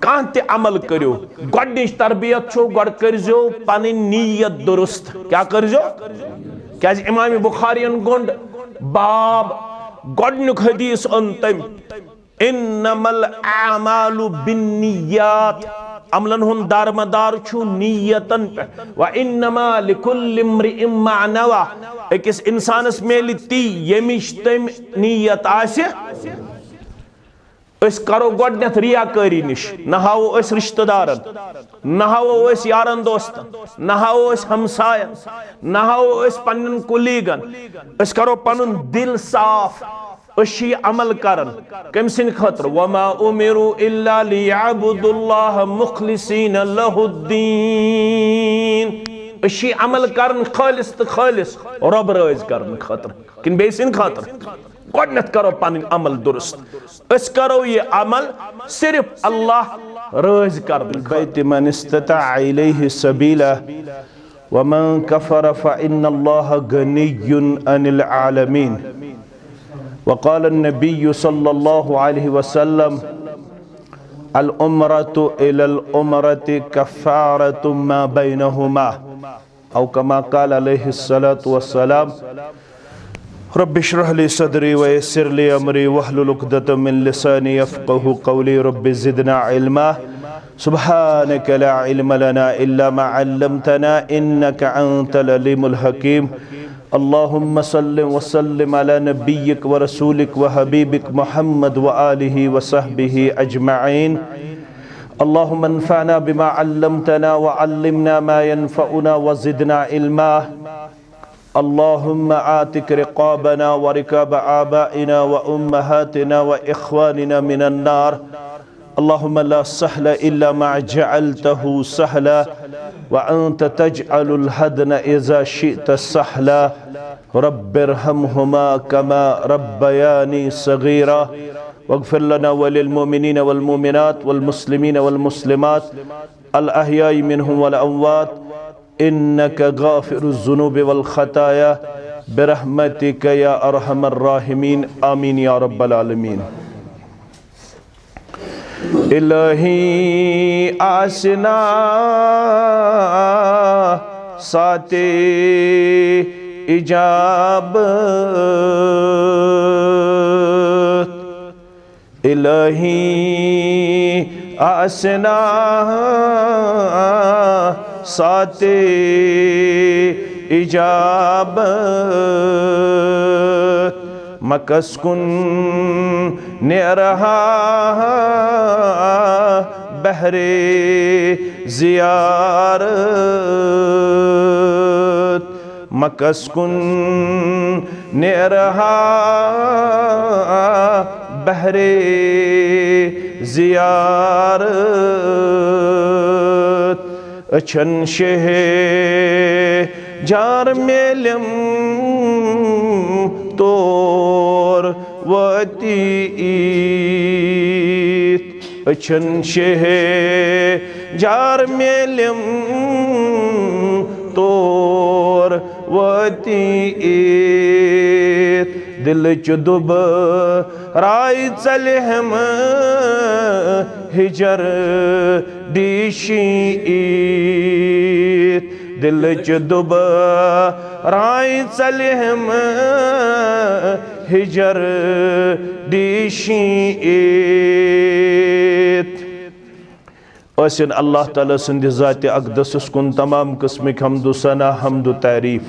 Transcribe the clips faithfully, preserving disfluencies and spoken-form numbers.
کانٛہہ تہِ عمل کٔرِو، گۄڈٕنِچ تربیت چھو، گۄڈٕ کٔرزیو پنٕنۍ نیت درست۔ کیٛاہ کٔرزیو؟ کیٛازِ امام بخاریَن گوٚنٛڈ باب، گۄڈٕنیُک حدیث اوٚن تٔمۍ، "انما الاعمال بالنیات"، عملن ہُنٛد دارمدار چھُ نیتن پٮ۪ٹھ، "وانما لکل امرئ ما نوی"، أکِس انسانس میلہِ تی ییٚمِچ تٔمۍ نیت آسہِ۔ أسۍ کرو گۄڈٕنیتھ ریاکٲری نِش، نہ ہاوو أسۍ رشتہٕ دارن، نہ ہاوو أسۍ یارن دوستن، نہ ہاوو أسۍ ہمساین، نہ ہاوو أسۍ پننٮ۪ن کولیگن۔ أسۍ کرو پنُن دل صاف۔ أسۍ چھِ یہِ عمل کران کٔمۍ سٕنٛدِ خٲطرٕ؟ "وما امروا الا لیعبدوا اللہ مخلصین لہ الدین"۔ أسۍ چھِ یہِ عمل کران خٲلص تہٕ خٲلص رۄب رٲضۍ کرنہٕ خٲطرٕ۔ کِنہٕ بیٚیہِ سٕنٛدِ خٲطرٕ؟ گۄڈٕنٮ۪تھ کرو پنٕنۍ عمل درست۔ أسۍ کرو یہِ عمل صرف اللہ رٲضۍ کرنہٕ خٲطرٕ۔ البيت من استطاع إليه سبيلا ومن كفر فإن الله غني عن العالمين. وقال النبي صلى الله عليه وسلم: "العمرة إلى العمرة كفارة ما بينهما." أو كما قال عليه الصلاة والسلام. رب اشرح لي صدري ويسر لي أمري واحلل عقدة من لساني يفقهوا قولي. رب زدنا علما. سبحانك لا علم لنا إلا ما علمتنا إنك أنت العليم الحكيم. اللهم صل وسلم على نبيك ورسولك وحبيبك محمد وآله وصحبه أجمعين. اللهم انفعنا بما علمتنا وعلمنا ما ينفعنا وزدنا علما. اللهم اعتق رقابنا ورقاب آبائنا وأمهاتنا وإخواننا من النار. اللهم لا سهل إلا ما جعلته سهلا وأنت تجعل الحزن إذا شئت سهلا. رب ارحمهما كما ربياني صغيرا. واغفر لنا وللمؤمنين والمؤمنات والمسلمين والمسلمات الأحياء منهم والأموات إنك غافر الذنوب والخطايا برحمتك يا أرحم الراحمين. آمين يا رب العالمين. الہی آسنا ساتے اجابت، الہی آسنا ساتے اجابت، مکس کن نیرہا بہرِ زیارت، مکس کن نیرہا بہرِ زیارت۔ أچھن شہجار میلم تور وتی عید۔ أچھن شہجار میلم تور وتی عید۔ دلچ دُبہٕ راے ژلہم ہجر ڈیشی عید۔ دلچ دُبہٕ راے ژلہم ہجر ڈیشی عید۔ ٲسِن اللہ تعالیٰ سٕنٛدِ ذاتِ اقدسس کُن تمام قٕسمٕکۍ حمد و ثنا، حمد و تعریف۔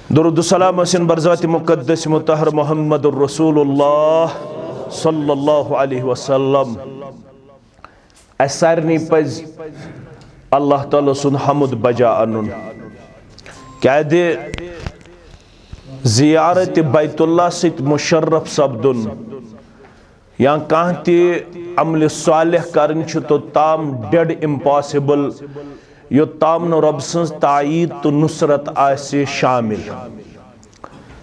درود و سلام ٲسِن بر ذاتِ مقدس مطہر محمد رسول اللہ صلی اللہ علیہ وسلم۔ اسہِ سارنٕے پزِ اللہ تعالیٰ سُنٛد حمد بجا انُن۔ کیازِ زیارت بیت اللہ سۭتۍ مشرف سپدُن یا کانٛہہ تہِ عملِ صالح کرٕنۍ چھُ توٚتام dead impossible، یوٚتام نہٕ رۄب سٕنٛز تایید تہٕ نصرت آسہِ شامل۔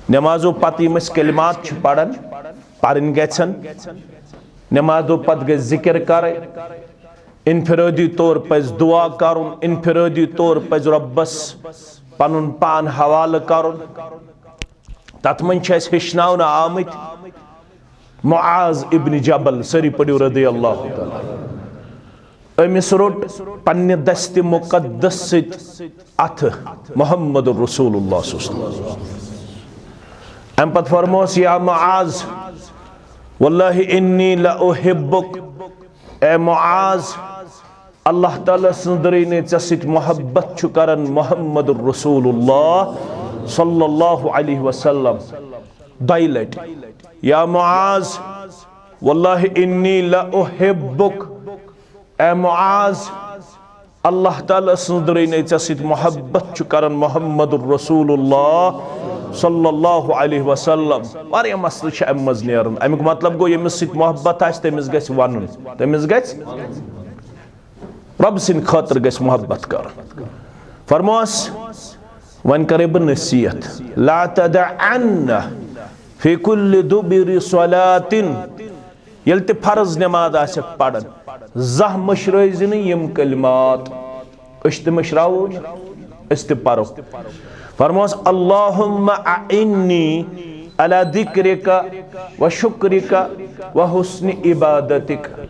نمازو پتہٕ یِم أسۍ کلمات چھِ پران، پرٕنۍ گژھن۔ نمازو پتہٕ گژھِ ذکر کرٕنۍ، انفرٲدی طور پزِ دعا کرُن، انفرٲدی طور پزِ رۄبس پنُن پان حوالہٕ کرُن۔ تتھ منٛز چھِ اَسہِ ہیٚچھناونہٕ آمٕتۍ معاذ ابن جبل، سٲری پٔرِو رضی اللہ تعالیٰ۔ أمِس روٚٹ پننہِ دستِ مقدس سۭتۍ اَتھٕ محمد رسول اللہ صلی اللہ علیہ وسلم۔ اَمہِ پتہٕ فرموس، یا معاذ، واللہ انی لأحبک، اے معاذ، اللہ تعالیٰ سٕنٛز دٔرٲنی ژےٚ سۭتۍ محبت چھُ کران محمد رسول اللہ صلی اللہ علیہ وسلم۔ دۄیہِ لٹہِ، یا معاذ، واللہ انی لأحبک، اے معاذ، اللہ تعالیٰ سٕنٛز دٔرٲنی ژےٚ سۭتۍ محبت چھُ کران محمد رسول اللہ صلی اللہ علیہ وسلم۔ واریاہ مسلہٕ چھِ اَمہِ منٛز نیران۔ اَمیُک مطلب گوٚو، ییٚمِس سۭتۍ محبت آسہِ، تٔمِس گژھِ وَنُن، تٔمِس گژھِ رۄب سٕنٛدِ خٲطرٕ گژھِ محبت کرُن۔ فرموس، وۄنۍ کرے بہٕ نصیحت، لا تدعن فی کل دبر صلاۃ، ییٚلہِ تہِ فرض نماز آسٮ۪کھ پران، زانٛہہ مٔشرٲوزِ نہٕ یِم کلمات۔ أسۍ تہِ مٔشراوو نہٕ، أسۍ تہِ پرو۔ فرموس، اللہم اعنی علی ذکرک و شکرک و حسن عبادتک۔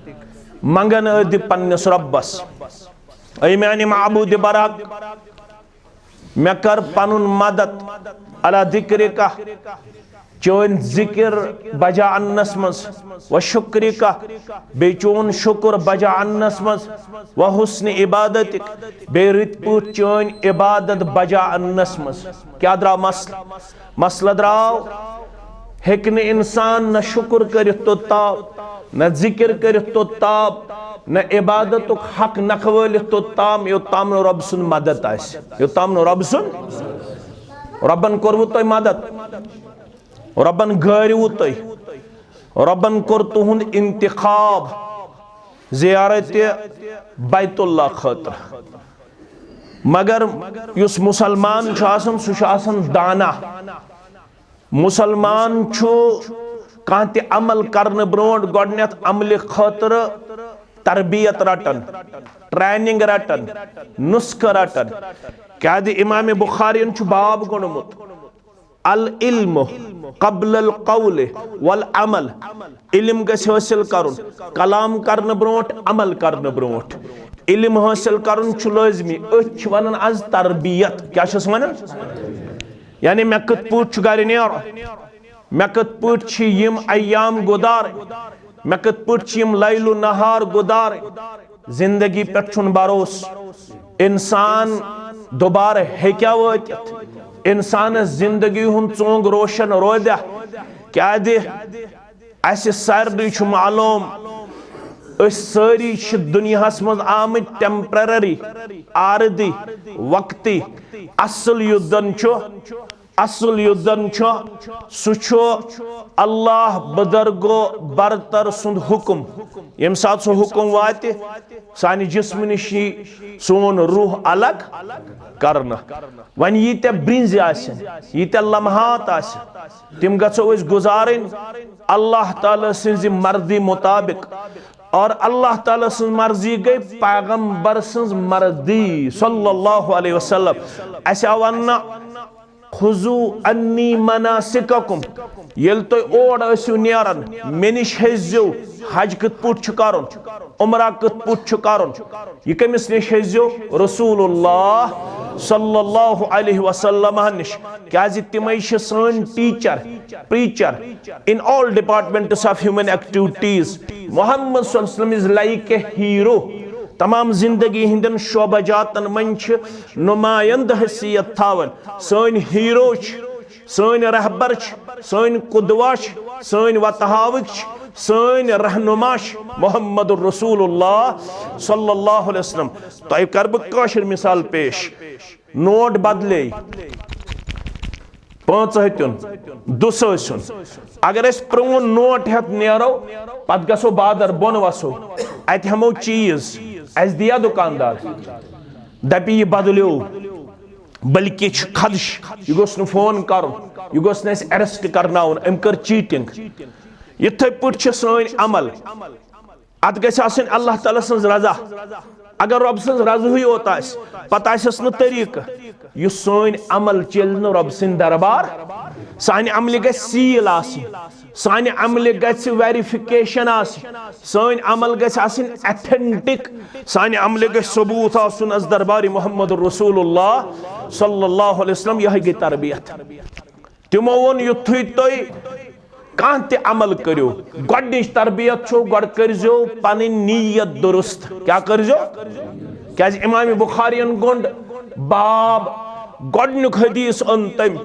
منگن ٲدِ پننِس رۄبس، اے میانہِ معبود برحق، مےٚ کر پنُن مدد، علی ذکرک، چٲنۍ ذکر بجا اننس منٛز، و شکرک، بیٚیہِ چون شکر بجا اننس منٛز، و حسن عبادتک، بیٚیہِ رٕتۍ پٲٹھۍ چٲنۍ عبادت بجا اننس منٛز۔ کیٛاہ درٛاو مسلہٕ؟ مسلہٕ درٛاو، ہیٚکہِ نہٕ انسان نہ شکر کٔرِتھ توٚت تام، نہ ذکر کٔرِتھ توٚت تام، نہ عبادتُک حق نکھٕ وٲلِتھ توٚت تام، یوٚت تام نہٕ رۄب سُنٛد مدد آسہِ، یوٚت تام نہٕ رۄب سُنٛد۔ رۄبن کوٚروٕ تۄہہِ مدد؟ رۄبن گٲروٕ تُہۍ؟ رۄبن کوٚر تُہُنٛد انتخاب زیارت بیت اللہ خٲطرٕ۔ مگر یُس مسلمان چھُ آسان، سُہ چھُ آسان دانا۔ مسلمان چھُ کانٛہہ تہِ عمل کرنہٕ برونٛٹھ گۄڈٕنیتھ عملہِ خٲطرٕ تربیت رٹان، ٹریننگ رٹان، نسخہٕ رٹان۔ کیازِ امام بخارین چھُ باب گوٚنمُت، العلم قبل القول والعمل۔ علم گژھِ حٲصِل کرُن کلام کرنہٕ برونٛٹھ، عمل کرنہٕ برونٛٹھ۔ علم حٲصِل کرُن چھُ لٲزمی۔ أتھۍ چھِ ونان از تربیت۔ کیٛاہ چھِس ونان؟ یعنی مےٚ کِتھ پٲٹھۍ چھُ گرِ نیرُن، مےٚ کِتھ پٲٹھۍ چھِ یِم ایام گُزارٕنۍ، مےٚ کِتھ پٲٹھۍ چھِ یِم لیل و نہار گُزارٕنۍ۔ زندگی پٮ۪ٹھ چھُنہٕ بھروسہٕ، انسان دوبارٕ ہیٚکیٛاہ وٲتِتھ؟ انسانس زندگی ہُنٛد ژونگ روشن روزیٛاہ؟ کیٛازِ اسہِ سارنٕے چھُ معلوم، أسۍ سٲری چھِ دُنیاہس منٛز آمٕتۍ ٹیمپریرری، عارضی، وقتی۔ اصل یُس زن چھُ، اصل یُس زن چھُ، سُہ چھُ اللہ بزرگ و برتر سُنٛد حُکم۔ ییٚمہِ ساتہٕ سُہ حُکم واتہِ، سانہِ جسمہٕ نِش یی سون روح الگ کرنہٕ۔ وۄنۍ ییٖتیٛاہ برٛنٛزِ آسن، ییٖتیٛاہ لمحات آسن، تِم گژھو أسۍ گُزارٕنۍ اللہ تعالیٰ سٕنٛزِ مرضی مُطابق۔ اور اللہ تعالیٰ سٕنٛز مرضی گٔے پیغمبر سٕنٛز مرضی صلی اللہ علیہ وسلم۔ اسہِ آو وننہٕ، خذوا عنی مناسککم۔ ییٚلہِ تُہۍ اور ٲسِو نیران، مےٚ نِش ہیٚزیو حج کِتھ پٲٹھۍ چھُ کرُن، عمرہ کِتھ پٲٹھۍ چھُ کرُن۔ یہِ کٔمِس نِش ہیٚزیو؟ رسول اللہ صلی اللہ علیہ وسلم نِش۔ کیازِ تِمے چھِ سٲنۍ teacher، preacher in all departments of human activities۔ Mohammad صلی اللہ علیہ وسلم is like a hero۔ تمام زندگی ہٕنٛدٮ۪ن شعبہ جاتن منٛز چھِ نمایندٕ حیثیت تھاوان۔ سٲنۍ hero چھِ، سٲنۍ رہبر چھِ، سٲنۍ قدوہ چھِ، سٲنۍ وتہٕ ہاوٕکۍ چھِ، سٲنۍ رہنما چھِ محمد رسول اللہ صلی اللہ علیہ وسلم۔ تۄہہِ کرٕ بہٕ کٲشِر مثال پیش۔ نوٹ بدلے، پانٛژھ ہتیُن، دُسٲسیُن۔ اگر أسۍ پرٛون نوٹ ہٮ۪تھ نیرو، پتہٕ گژھو بازر، بۄن وسو، اتہِ ہٮ۪مو چیٖز، اسہِ دِیا دُکاندار؟ دپہِ، یہِ بدلیو، بلکہِ چھُ خدش، یہِ گوٚژھ نہٕ فون کرُن، یہِ گوٚژھ نہٕ اسہِ arrest کرناوُن، أمۍ کٔر cheating۔ یِتھے پٲٹھۍ چھِ سٲنۍ عمل، اتھ گژھِ آسٕنۍ اللہ تعالیٰ سٕنٛز رضا۔ اگر رۄب سٕنٛز رضہٕے یوت آسہِ، پتہٕ آسٮ۪س نہٕ طریٖقہٕ۔ یُس سٲنۍ عمل چیلہِ نہٕ رۄب سٕنٛدِ دربار، سانہِ عملہِ گژھِ seal آسٕنۍ۔ سانہِ عملہِ گژھِ ویریفکیشن آسٕنۍ، سٲنۍ عمل گژھِ آسٕنۍ ایتھنٹک، سانہِ عملہِ گژھِ ثبوت آسُن از دربارِ محمد رسول اللہ صلی اللہ علیہ وسلم۔ یہے گٔے تربیت۔ تِمو ووٚن، یُتھُے تُہۍ کانٛہہ تہِ عمل کٔرِو، گۄڈٕنِچ تربیت چھو، گۄڈٕ کٔرزیو پنٕنۍ نیت درست۔ کیٛاہ کٔرزیو؟ کیٛازِ امام بخاریَن گوٚنڈ باب، گۄڈٕنیُک حدیث اوٚن تٔمۍ،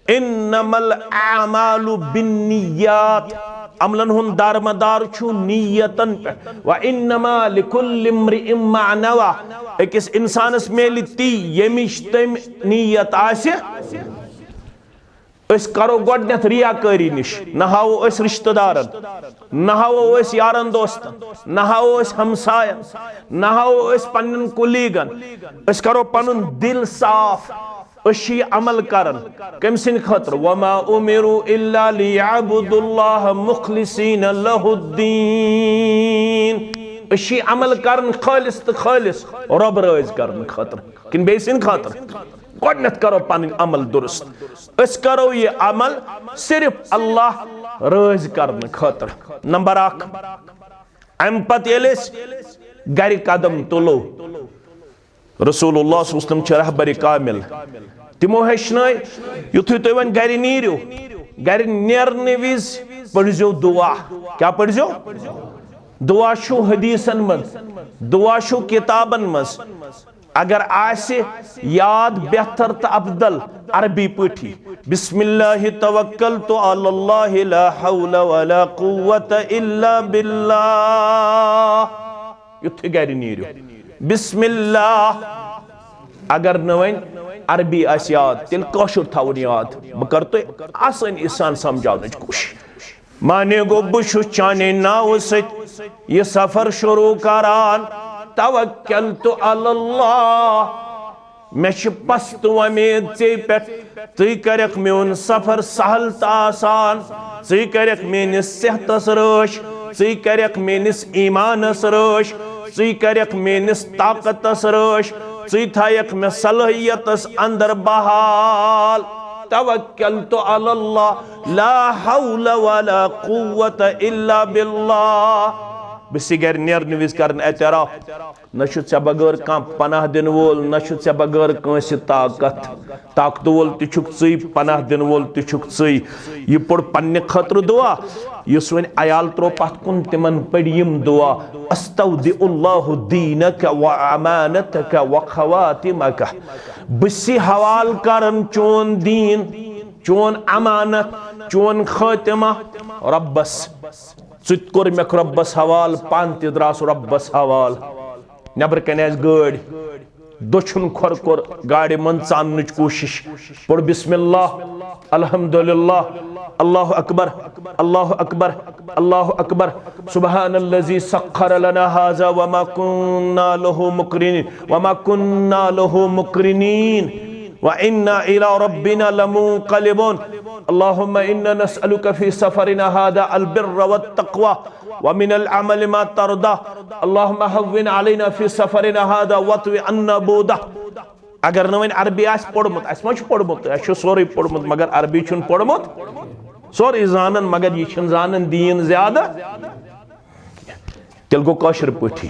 انما الاعمال بالنیات، عملن ہُنٛد دارمدار چھُ نیتن پٮ۪ٹھ، وانما لکل امرئ ما نوی، أکِس انسانس میلہِ تی ییٚمِچ تٔمۍ نیت آسہِ۔ أسۍ کرو گۄڈٕنیتھ ریاکٲری نِش، نہ ہاوو أسۍ رشتہٕ دارن، نہ ہاوو أسۍ یارن دوستن، نہ ہاوو أسۍ ہمساین، نہ ہاوو أسۍ پننٮ۪ن کولیگن۔ أسۍ کرو پنُن دل صاف۔ أسۍ چھِ یہِ عمل کران کٔمۍ سٕنٛدِ خٲطرٕ؟ وما امروا الا لیعبدوا اللہ مخلصین لہ الدین۔ أسۍ چھِ یہِ عمل کران خٲلص تہٕ خٲلص رۄب رٲضۍ کرنہٕ خٲطرٕ، کِنہٕ بیٚیہِ سٕنٛدِ خٲطرٕ؟ گۄڈٕنیتھ کرو پنٕنۍ عمل درست۔ أسۍ کرو یہِ عمل صرف اللہ رٲضۍ کرنہٕ خٲطرٕ۔ نمبر اکھ، امہِ پتہٕ ییٚلہِ أسۍ گرِ قدم تُلو، رسول اللہ صلی اللہ علیہ وسلم چھِ رہبر کامل۔ تِمو ہیٚچھنٲے، یُتھُے تُہۍ وۄنۍ گرِ نیٖرِو، گرِ نیرنہٕ وِزِ پٔرزیو دعا۔ کیٛاہ پٔرزیو؟ دعا چھُ حدیثن منٛز، دعا چھُ کتابن منٛز۔ اگر آسہِ یاد بہتر تہٕ افضل عربی پٲٹھی، بسم اللہ توکلت علی اللہ لا حول ولا قوة الا باللہ۔ یُتھُے گرِ نیٖرِو، بسم اللہ۔ اگر نہٕ وۄنۍ عربی آسہِ یاد، تیٚلہِ کٲشُر تھاوُن یاد۔ بہٕ کرٕ تۄہہِ آسٲنی سان سمجھاونٕچ کوٗشش۔ معنی گوٚو، بہٕ چھُس چانے ناوٕ سۭتۍ یہِ سفر شروع کران۔ توکلت علی اللہ، مےٚ چھِ پست وۄمید ژے پٮ۪ٹھ۔ ژٕے کرکھ میون سفر سہل تہٕ آسان۔ ژٕے کرکھ میٲنِس صحتس رٲچھ، ژٕے کرکھ میٲنِس ایمانس رٲچھ، ژٕے کرکھ میٲنِس طاقتس رٲچھ، ژٕے تھایکھ مےٚ صلٲحیتس اندر بحال۔ توکلت علی اللہ، لا حول ولا قوة الا باللہ۔ بہٕ چھُس گرِ نیرنہٕ وِزِ کران اعتراف، نہ چھُ ژےٚ بغٲر کانٛہہ پناہ دِنہٕ وول، نہ چھُ ژےٚ بغٲر کٲنٛسہِ طاقت۔ طاقتہٕ وول تہِ چھُکھ ژٕے، پناہ دِنہٕ وول تہِ چھُکھ ژٕے۔ یہِ پوٚر پننہِ خٲطرٕ دعا، یُس وۄنۍ عیال ترٛوو پتھ کُن، تِمن پٔرۍ یِم دعا، استودع اللہ دینک و امانتک و خواتمک۔ بہٕ چھُسے حوالہٕ کران چون دیٖن، چون امانت، چون خٲتمہ رۄبس۔ ژٕ تہِ کوٚر مےٚ رۄبس حوالہٕ، پانہٕ تہِ درٛاس رۄبس حوالہٕ۔ نٮ۪برٕ کنہِ آسہِ گٲڑۍ، دٔچھُن کھۄر کوٚر گاڑِ منٛز ژاننٕچ کوٗشش۔ پوٚر بسم اللہ، الحمدللہ، اللہ اکبر، اللہ اکبر، اللہ اکبر۔ سبحان الذی سخر لنا هذا وما كنا له مقرنين، وما كنا له مقرنين، وإنا إلى ربنا لمنقلبون۔ اللهم إنا نسألك في سفرنا هذا البر والتقوى ومن العمل ما ترضى۔ اللهم هون علينا في سفرنا هذا واطو عنا بعده۔ اگر نہٕ وۄنۍ عربی آسہِ پوٚرمُت، اَسہِ ما چھُ پوٚرمُت؟ اَسہِ چھُ سورُے پوٚرمُت، مگر عربی چھُنہٕ پوٚرمُت۔ سورُے زانان، مگر یہِ چھِنہٕ زانان دیٖن زیادٕ۔ تیٚلہِ گوٚو کٲشِر پٲٹھی۔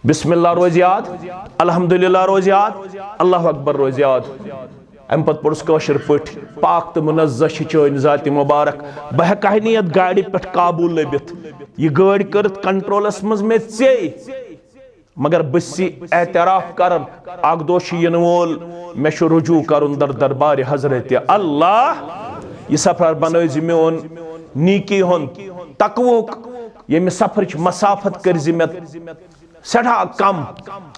بسم اللہ روزِ یاد، الحمدللہ روزِ یاد، اللہ اکبر روزِ یاد۔ اَمہِ پتہٕ پوٚرُس کٲشِر پٲٹھۍ، پاک تہٕ منزہ چھِ چٲنۍ ذاتِ مبارک۔ بہٕ ہٮ۪کہٕ ہا نہٕ یَتھ گاڑِ پٮ۪ٹھ قابوٗ لٔبِتھ۔ یہِ گٲڑۍ کٔرٕتھ کنٹرولس منٛز مےٚ ژے۔ مگر بہٕ چھُس اعتراف کران، اکھ دۄہ چھُ یِنہٕ وول، مےٚ چھُ رجوع کرُن در دربارِ حضرت اللہ۔ یہِ سفر بنٲوزِ میون نیکی ہُنٛد، تقوہُک، ییٚمہِ سفرٕچ مسافت کٔرزِ مےٚ سٮ۪ٹھاہ کم۔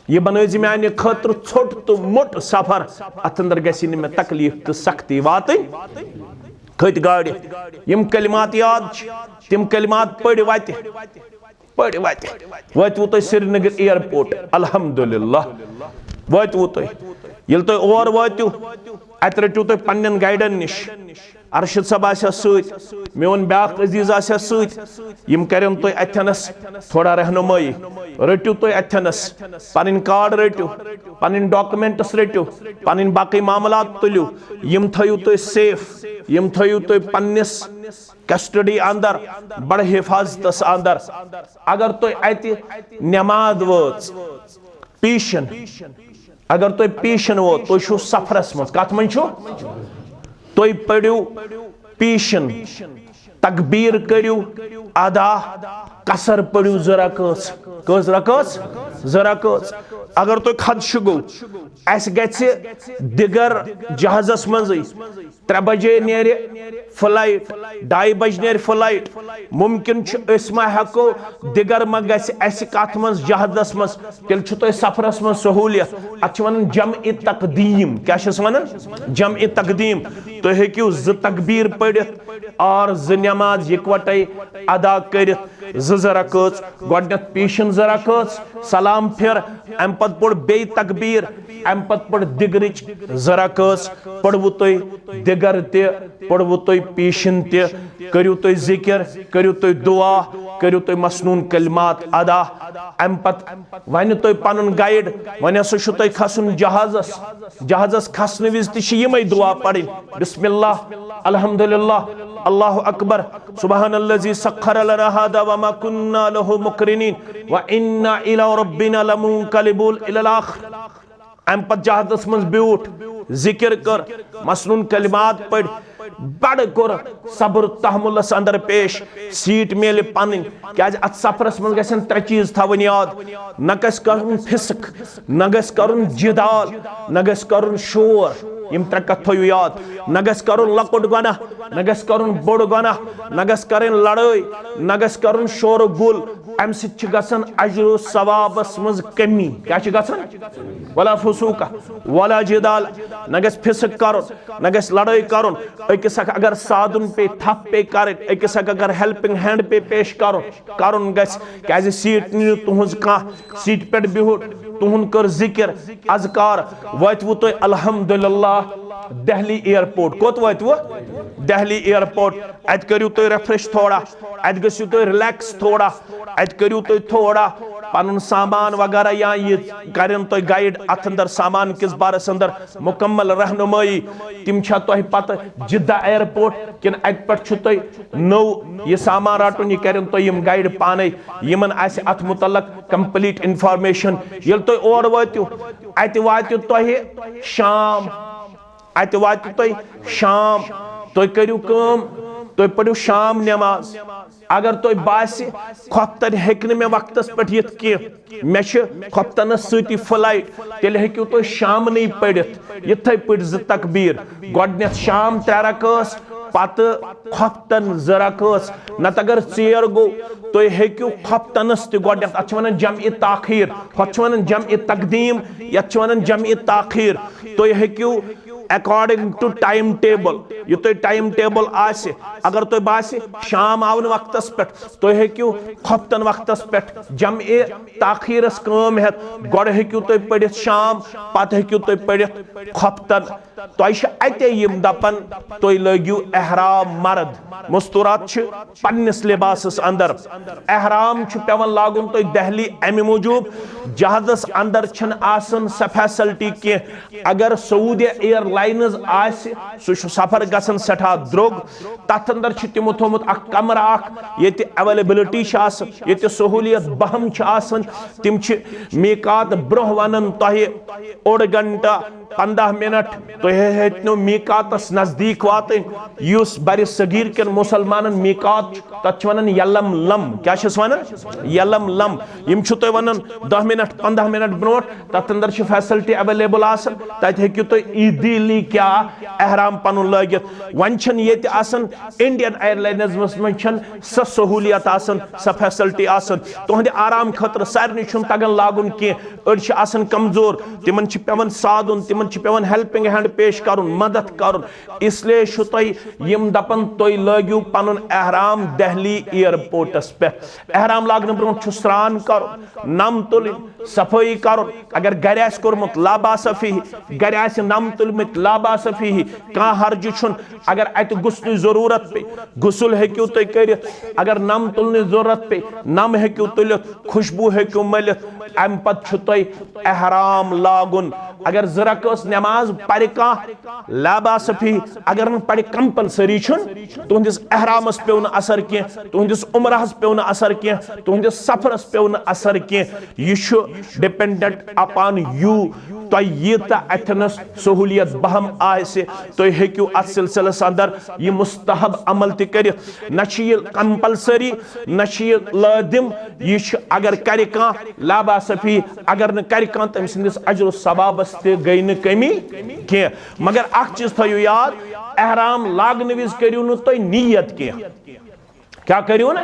یہِ بنٲوزِ میانہِ خٲطرٕ ژھوٚٹ تہٕ موٚٹ سفر، اتھ اندر گژھِ نہٕ مےٚ تکلیف تہٕ سختی واتٕنۍ۔ کھٔتۍ گاڑِ، یِم کلمات یاد چھِ، تِم کلمات پٔرۍ وتہِ۔ پٔرۍ وتہِ۔ وٲتوٕ تُہۍ سرینگر ایئرپورٹ؟ الحمدللہ۔ وٲتوٕ تُہۍ؟ ییٚلہِ تُہۍ اور وٲتِو، اَتہِ رٔٹِو تُہۍ پننٮ۪ن گائیڈن نِش۔ ارشد صٲب آسہِ سۭتۍ، میون بیاکھ عزیز آسہِ سۭتۍ، یِم کرن تۄہہِ اتھنس تھوڑا رہنمٲیی۔ رٔٹِو تُہۍ اتھنس، پنٕنۍ کارڈ رٔٹِو، پنٕنۍ ڈاکومینٹس رٔٹِو، پنٕنۍ باقٕے معاملات تُلِو، یِم تھٲیِو تُہۍ سیف، یِم تھٲیِو تُہۍ پننِس کسٹڈی اندر، بڑٕ حفاظتس اندر۔ اگر تُہۍ اتہِ نماز وٲژ پیشن، اگر تُہۍ پیشن ووت، تُہۍ چھِو سفرس منٛز، کتھ منٛز چھِو؟ تُہۍ پٔرِو پیشن، تکبیر کٔرِو ادا، قصر پٔرِو زٕ رکٲژ۔ کٔژ رکٲژ؟ زٕ رکٲژ۔ اگر تُہۍ خدشہِ گوٚو، اسہِ گژھِ دِگر جہازس منٛزٕے، ترٛےٚ بجے نیرِ فلائٹ، ڈاے بجہِ نیرِ فلائٹ، ممکن چھُ أسۍ ما ہٮ۪کو، دِگر ما گژھِ اسہِ کتھ منٛز، جہازس منٛز؟ تیٚلہِ چھُ تۄہہِ سفرس منٛز سہوٗلیت۔ اتھ چھِ ونان جمع تقدیم۔ کیٛاہ چھِس ونان؟ جمع تقدیم۔ تُہۍ ہیٚکِو زٕ تکبیر پٔرِتھ اور زٕ نماز یکوٹے ادا کٔرِتھ۔ زٕ زٕ رکٲژ، گۄڈٕنٮ۪تھ پیشن زٕ رکٲژ، سلام پھِر، امہِ پتہٕ پوٚر بیٚیہِ تکبیر، امہِ پتہٕ پوٚر دِگرٕچ زٕ رکٲژ۔ پوٚروٕ تۄہہِ دِگر تہِ، پوٚروٕ تۄہہِ پیشن تہِ، کٔرِو تُہۍ ذکر، کٔرِو تُہۍ دعا، کٔرِو تُہۍ مسنون کلمات ادا۔ امہِ پتہٕ ونہِ تۄہہِ پنُن گائیڈ، وۄنۍ ہسا چھُ تۄہہِ کھسُن جہازس۔ جہازس کھسنہٕ وِزِ تہِ چھِ یِمے دعا پرٕنۍ، بسم اللہ، الحمدللہ، اللہ اکبر، سبحان الذی سخر لنا هذا وما كنا له مقرنين وإنا إلى ربنا لمنقلبون، إلى الآخر۔ امہِ پتہٕ جہازس منٛز بیوٗٹھ، ذکر کٔر، مسنون کلمات پٔرۍ، بڑٕ کوٚر صبر تحملس اندر پیش۔ سیٹ میلہِ پنٕنۍ، کیازِ اتھ سفرس منٛز گژھن ترٛےٚ چیٖز تھاوٕنۍ یاد۔ نہ گژھِ کرُن فسق، نہ گژھِ کرُن جدال، نہ گژھِ کرُن شور۔ یِم ترٛےٚ کتھ تھٲیِو یاد۔ نہ گژھِ کرُن لۄکُٹ گۄناہ، نہ گژھِ کرُن بوٚڑ گۄناہ، نہ گژھِ کرٕنۍ لڑٲے، نہ گژھِ کرُن شور و گُل۔ امہِ سۭتۍ چھِ گژھان اجر و ثوابس منٛز کمی۔ کیٛاہ چھِ گژھان؟ ولا فسوقہ ولا جدال۔ نہ گژھِ فسق کرُن، نہ گژھِ لڑٲے کرُن۔ أکِس اکھ اگر سادُن پیٚیہِ، تھپھ پیٚیہِ کرٕنۍ، أکِس اکھ اگر ہیلپنگ ہینڈ پیٚیہِ پیش کرُن، کرُن گژھِ۔ کیازِ سیٹ نِنہٕ تُہنٛز کانٛہہ، سیٹ پٮ۪ٹھ بِہُن، تُہُنٛد کٔر ذکر، اذکار، وٲتوٕ تُہۍ الحمدللہ دہلی ایئرپورٹ۔ کوٚت وٲتوٕ؟ دہلی ایئرپورٹ۔ اتہِ کٔرِو تُہۍ ریفریش تھوڑا، اتہِ گٔژھِو تُہۍ ریلیکس تھوڑا، اتہِ کٔرِو تُہۍ تھوڑا پنُن سامان وغیرہ یا یہِ کرن تۄہہِ گائیڈ اتھ اندر سامان کِس بارس اندر مکمل رہنمٲیی۔ تِم چھا تۄہہِ پتہ جدہ ایئرپورٹ کِنہٕ اتہِ پٮ۪ٹھ چھُ تۄہہِ نوٚو یہِ سامان رٹُن، یہِ کرن تۄہہِ یِم گائیڈ پانے، یِمن آسہِ اتھ متعلق کمپلیٹ انفارمیشن۔ ییٚلہِ تُہۍ اور وٲتِو، اتہِ واتہِ تۄہہِ شام، اتہِ واتہِ تۄہہِ شام، تُہۍ کٔرِو کٲم، تُہۍ پٔرِو شام نماز۔ اگر تۄہہِ باسہِ خۄفتن ہیٚکہِ نہٕ مےٚ وقتس پٮ۪ٹھ یِتھ کینٛہہ، مےٚ چھِ خۄفتنس سۭتی فلائٹ، تیٚلہِ ہیٚکِو تُہۍ شامنٕے پٔرِتھ یِتھے پٲٹھۍ زٕ تکبیر، گۄڈٕنٮ۪تھ شام ترٛےٚ رکٲژ، پتہٕ خۄفتن زٕ رکٲژ۔ نتہٕ اگر ژیر گوٚو، تُہۍ ہیٚکِو خۄفتنس تہِ گۄڈٕنٮ۪تھ، اتھ چھِ ونان جمع تاخیر، ہۄتھ چھِ ونان جمع تقدیم، یتھ چھِ ونان جمع تاخیر۔ تُہۍ ہیٚکِو according to time table، یہِ تۄہہِ ٹائم ٹیبل آسہِ، اگر تۄہہِ باسہِ شام آو نہٕ وقتس پٮ۪ٹھ، تُہۍ ہیٚکِو خۄفتن وقتس پٮ۪ٹھ جمع تاخیرس کٲم ہٮ۪تھ۔ گۄڈٕ ہیٚکِو تُہۍ پٔرِتھ شام، پتہٕ ہیٚکِو تُہۍ پٔرِتھ خۄفتن۔ تۄہہِ چھِ اتے یِم دپان، تُہۍ لٲگِو احرام۔ مرد مستورات چھِ پننِس لباسس اندر۔ احرام چھُ پٮ۪وان لاگُن تۄہہِ دہلی امہِ موٗجوٗب، جہازس اندر چھنہٕ آسان سۄ فیسلٹی کینٛہہ۔ اگر سعودی ایئر لائنز آسہِ، سُہ چھُ سفر گژھان سٮ۪ٹھاہ درٛوگ۔ تتھ اندر چھُ تِمو تھوٚومُت اکھ کمرٕ اکھ، ییٚتہِ اویلیبلٹی چھِ آسان، ییٚتہِ سہولیت بہم چھِ آسان۔ تِم چھِ میقات برونٛہہ ونان تۄہہِ اوٚڑ گھنٹہٕ، پنٛداہ منٹ۔ تُہۍ ہیٚتنو میقاتس نزدیٖک واتٕنۍ، یُس بر صغیر کٮ۪ن مسلمانن میقات چھُ، تتھ چھِ ونان یلم لم۔ کیٛاہ چھِس ونان؟ یلم لم۔ یِم چھِ تۄہہِ ونان دَہ منٹ، پنٛداہ منٹ برونٛٹھ، تتھ اندر چھِ فیسلٹی اویلیبل آسان، تتہِ ہیٚکِو تُہۍ ایزیلی کیٛاہ احرام پنُن لٲگِتھ۔ وۄنۍ چھَنہٕ ییٚتہِ آسان، انڈین ایئرلاینز منٛز چھَنہٕ سۄ سہولیت آسان، سۄ فیسلٹی آسان۔ تُہنٛدِ آرام خٲطرٕ سارنٕے چھُنہٕ تگان لاگُن کینٛہہ، أڑۍ چھِ آسان کمزور، تِمن چھِ پٮ۪وان سادُن، تِمن چھُ پٮ۪وان ہیلپنگ ہینڈ پیش کرُن، مدد کرُن۔ اس لیے چھُ تۄہہِ یِم دپان، تُہۍ لٲگِو پنُن احرام دہلی ایئرپورٹس پٮ۪ٹھ۔ احرام لاگنہٕ برونٛٹھ چھُ سرٛان کرُن، نم تُلٕنۍ، صفٲیی کرُن۔ اگر گرِ آسہِ کوٚرمُت، لا باس فیہ، گرِ آسہِ نم تُلمٕتۍ، لا باس فیہ، کانٛہہ حرجہِ چھُنہٕ۔ اگر اتہِ غسلٕچ ضروٗرت پیٚیہِ، غسل ہیٚکِو تُہۍ کٔرِتھ۔ اگر نم تُلنٕچ ضروٗرت پیٚیہِ، نم ہیٚکِو تُلِتھ، خوشبو ہیٚکِو مٔلِتھ۔ امہِ پتہٕ چھُ تۄہہِ احرام لاگُن۔ اگر زٕ رکٲژ نماز پرِ کانٛہہ، لا باس فیہ۔ اگر نہٕ پرِ، کمپلسری چھُنہٕ، تُہنٛدِس احرامس پیوٚو نہٕ اثر کینٛہہ، تُہنٛدِس عمرہس پیوٚو نہٕ اثر کینٛہہ، تُہنٛدِس سفرس پیوٚو نہٕ اثر کینٛہہ۔ یہِ چھُ dependent upon you۔ تۄہہِ ییٖژاہ اتھنس سہوٗلیت بہم آسہِ، تُہۍ ہیٚکِو اتھ سلسلس اندر یہِ مستحب عمل تہِ کٔرِتھ۔ نہ چھُ یہِ کمپلسری، نہ چھُ یہِ لٲزم۔ یہِ چھُ، اگر کرِ کانٛہہ، لا باس فیہ، اگر نہٕ کرِ کانٛہہ، تٔمۍ سٕنٛدِس اجر و ثوابس تہِ گٔے نہٕ کمی کینٛہہ۔ مگر اکھ چیٖز تھٲیِو یاد، احرام لاگنہٕ وِزِ کٔرِو نہٕ تُہۍ نیت کینٛہہ۔ کیٛاہ کٔرِو نہٕ؟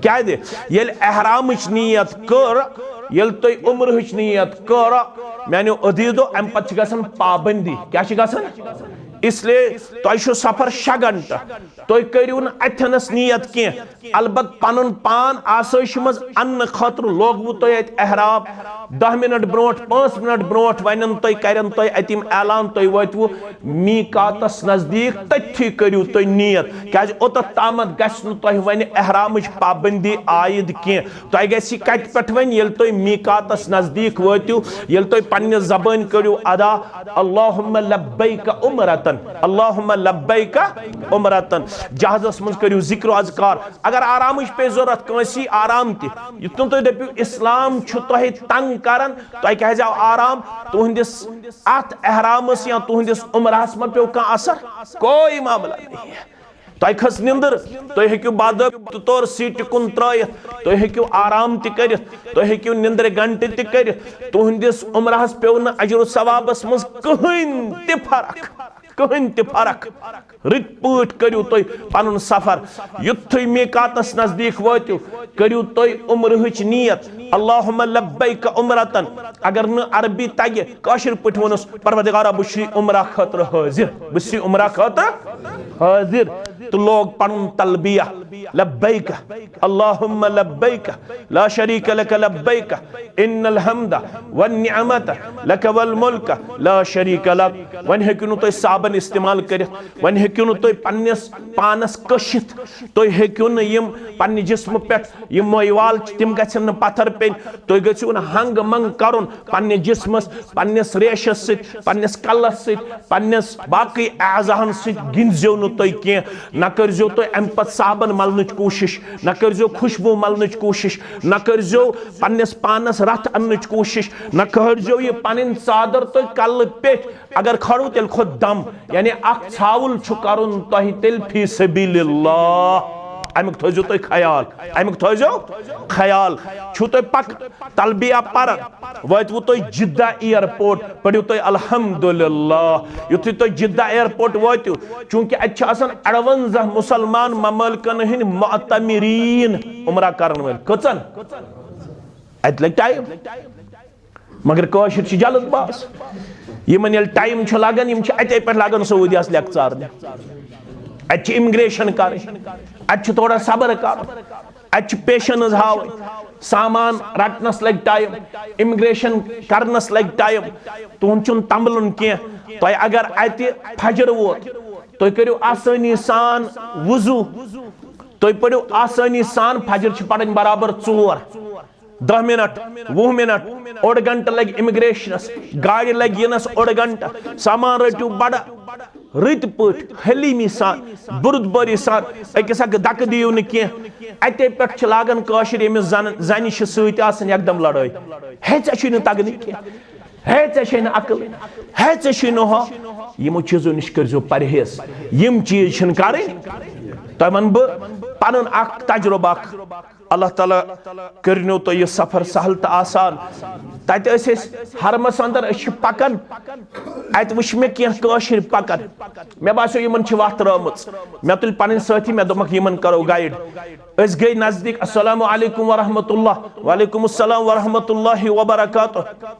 کیٛازِ؟ ییٚلہِ احرامٕچ نیت کٔر، ییٚلہِ تُہۍ عمرٕچ نیت کٔر، میانیو عزیزو، امہِ پتہٕ چھِ گژھان پابندی۔ کیٛاہ چھِ گژھان؟ اس لیے تۄہہِ چھُ سفر شےٚ گھنٹہٕ، تُہۍ کٔرِو نہٕ اتھنس نیت کینٛہہ۔ البتہ پنُن پان آسٲیشہِ منٛز اننہٕ خٲطرٕ لوگوُ تۄہہِ اتہِ احرام۔ دَہ منٹ برونٛٹھ، پانٛژھ منٹ برونٛٹھ ونن تۄہہِ، کرن تۄہہِ اتہِ یِم اعلان، تُہۍ وٲتوُ میقاتس نزدیٖک، تٔتھی کٔرِو تُہۍ نیت، کیازِ اوٚتتھ تامتھ گژھِ نہٕ تۄہہِ وۄنۍ احرامٕچ پابندی عائد کینٛہہ۔ تۄہہِ گژھِ کتہِ پٮ۪ٹھ وۄنۍ، ییٚلہِ تُہۍ میقاتس نزدیٖک وٲتِو، ییٚلہِ تُہۍ پننہِ زبٲنۍ کٔرِو ادا، اللہم لبیک عمرتن، اللہم لبیک عمرتن۔ جہازس منٛز کٔرِو ذکر و اذکار۔ اگر آرامٕچ پیٚیہِ ضروٗرت کٲنٛسی، آرام تہِ۔ یُتھ نہٕ تُہۍ دٔپِو، اسلام چھُ تۄہہِ تنگ کران، تۄہہِ کیازِ آو آرام؟ تُہنٛدِس اتھ احرامس یا تُہنٛدِس عمرہس ما پیوٚو کانٛہہ اثر؟ کوئی معاملہ نہیں ہے۔ تۄہہِ کھٔژ نِندٕر، تُہۍ ہیٚکِو باضٲبطہٕ طور سیٖٹہِ کُن ترٲیِتھ، تُہۍ ہیٚکِو آرام تہِ کٔرِتھ، تُہۍ ہیٚکِو نِندرِ گھنٹہٕ تہِ کٔرِتھ۔ تُہنٛدِس عمرہس پیوٚو نہٕ اجر و ثوابس منٛز کٕہٕنۍ تہِ فرق، کٕہٕنۍ تہِ فرق۔ رٕتۍ پٲٹھۍ کٔرِو تُہۍ پنُن سفر۔ یُتھُے میقاتس نزدیٖک وٲتِو، کٔرِو تُہۍ عمرٕہٕچ نیت، اللہم لبیک عمرتن۔ اگر نہٕ عربی تگہِ، کٲشِر پٲٹھۍ ووٚنُس، پروردگارا، بہٕ چھُس عمرہ خٲطرٕ حٲضِر، بہٕ چھُس عمرہ خٲطرٕ حٲضِر۔ تہٕ لوگ پنُن تلبیہ، لبیک اللہم لبیک، لا شریک لک لبیک، ان الحمد والنعمت لک والملک لا شریک لک۔ وۄنۍ ہیٚکِو نہٕ تُہۍ صابن استعمال کٔرِتھ، وۄنۍ ہیٚکِو نہٕ تُہۍ پننِس پانس کٔشِتھ، تُہۍ ہیٚکِو نہٕ یِم پننہِ جسمہٕ پٮ۪ٹھ یِم مٲہۍ وال چھِ، تِم گژھن نہٕ پتھر پیٚنۍ۔ تُہۍ گٔژھِو نہٕ ہنگ منگ کرُن پننہِ جسمس، پننِس ریشس سۭتۍ، پننِس کلس سۭتۍ، پننِس باقٕے اعضاہن سۭتۍ گِنٛدزیو نہٕ تُہۍ کینٛہہ۔ نہ کٔرزیو تُہۍ امہِ پتہٕ صابن ملنٕچ کوٗشش، نہ کٔرزیو خوشبو ملنٕچ کوٗشش، نہ کٔرزیو پننِس پانس رتھ اننٕچ کوٗشش، نہ کھٲرزیو یہِ پنٕنۍ ژادر تُہۍ کلہٕ پیٚٹھۍ۔ اگر کھٲرو، تیٚلہِ کھوٚت دم، یعنی اکھ ژھاوُل چھُ کرُن تۄہہِ تیٚلہِ فی سبیل اللہ۔ امیُک تھٲیزیو تُہۍ خیال، امیُک تھٲیزیو خیال۔ چھُو تُہۍ پک تلبیہ پران، وٲتوٕ تُہۍ جدہ ایئرپورٹ، پٔرِو تُہۍ الحمدللہ۔ یُتھُے تُہۍ جدہ ایئرپورٹ وٲتِو، چوٗنٛکہِ اَتہِ چھِ آسان اَرونٛزاہ مُسلمان ممٲلکن ہٕنٛدۍ معتمرین، عمرہ کرن وٲلۍ۔ کٔژن؟ اَتہِ لگہِ ٹائم۔ مگر کٲشِر چھِ جلد باز۔ یِمن ییٚلہِ ٹائم چھُ لگان، یِم چھِ اَتے پٮ۪ٹھ لگان سعودیہس لیٚکہٕ ژارنہِ۔ اَتہِ چھِ امیگریشن کرٕنۍ، اَتہِ چھُ تھوڑا صبر کرُن۔ اتہِ چھُ پیشنس ہاوٕنۍ، سامان رٹنس لگہِ ٹائم، امیگریشن کرنس لگہِ ٹائم۔ تُہُنٛد چھُنہٕ تنبلُن کینٛہہ۔ تۄہہِ اگر اتہِ فجر ووت، تُہۍ کٔرِو آسٲنی سان وضو، تُہۍ پٔرِو آسٲنی سان، فجر چھِ پرٕنۍ برابر ژور، دَہ منٹ، وُہ منٹ، اوٚڑ گھنٹہٕ لگہِ امیگریشنس، گاڑِ لگہِ یِنس اوٚڑ گھنٹہٕ، سامان رٔٹِو بڑٕ رٕتۍ پٲٹھۍ، حلیمی سان، بُردبٲری سان، أکِس اکھ دکہٕ دِیِو نہٕ کینٛہہ۔ اتے پٮ۪ٹھ چھِ لاگان کٲشِر، ییٚمِس زن-، زنہِ چھِ سۭتۍ آسان، یکدم لڑٲے۔ ہے، ژےٚ چھُے نہٕ تگنٕے کینٛہہ، ہے، ژےٚ چھے نہٕ عقل، ہے، ژےٚ چھُے نہٕ ہۄ۔ یِمو چیٖزو نِش کٔرزیو پرہیز، یِم چیٖز چھِنہٕ کرٕنۍ۔ تۄہہِ وَنہٕ بہٕ پَنُن اَکھ تجرُبہٕ اَکھ۔ اللہ تعالیٰ کٔرِنو تۄہہِ یہِ سفر سہل تہٕ آسان۔ تَتہِ ٲسۍ أسۍ حرمَس اَندَر، أسۍ چھِ پَکان، اَتہِ وٕچھ مےٚ کینٛہہ کٲشِرۍ پَکان، مےٚ باسیو یِمَن چھِ وَتھ رٲومٕژ۔ مےٚ تُلۍ پَنٕنۍ سٲتھی، مےٚ دوٚپمَکھ یِمَن کَرو گایِڈ۔ أسۍ گٔے نزدیٖک، "السلام علیکم ورحمۃ اللہ۔" "وعلیکم السلام ورحمۃ اللہ وبرکاتہ۔"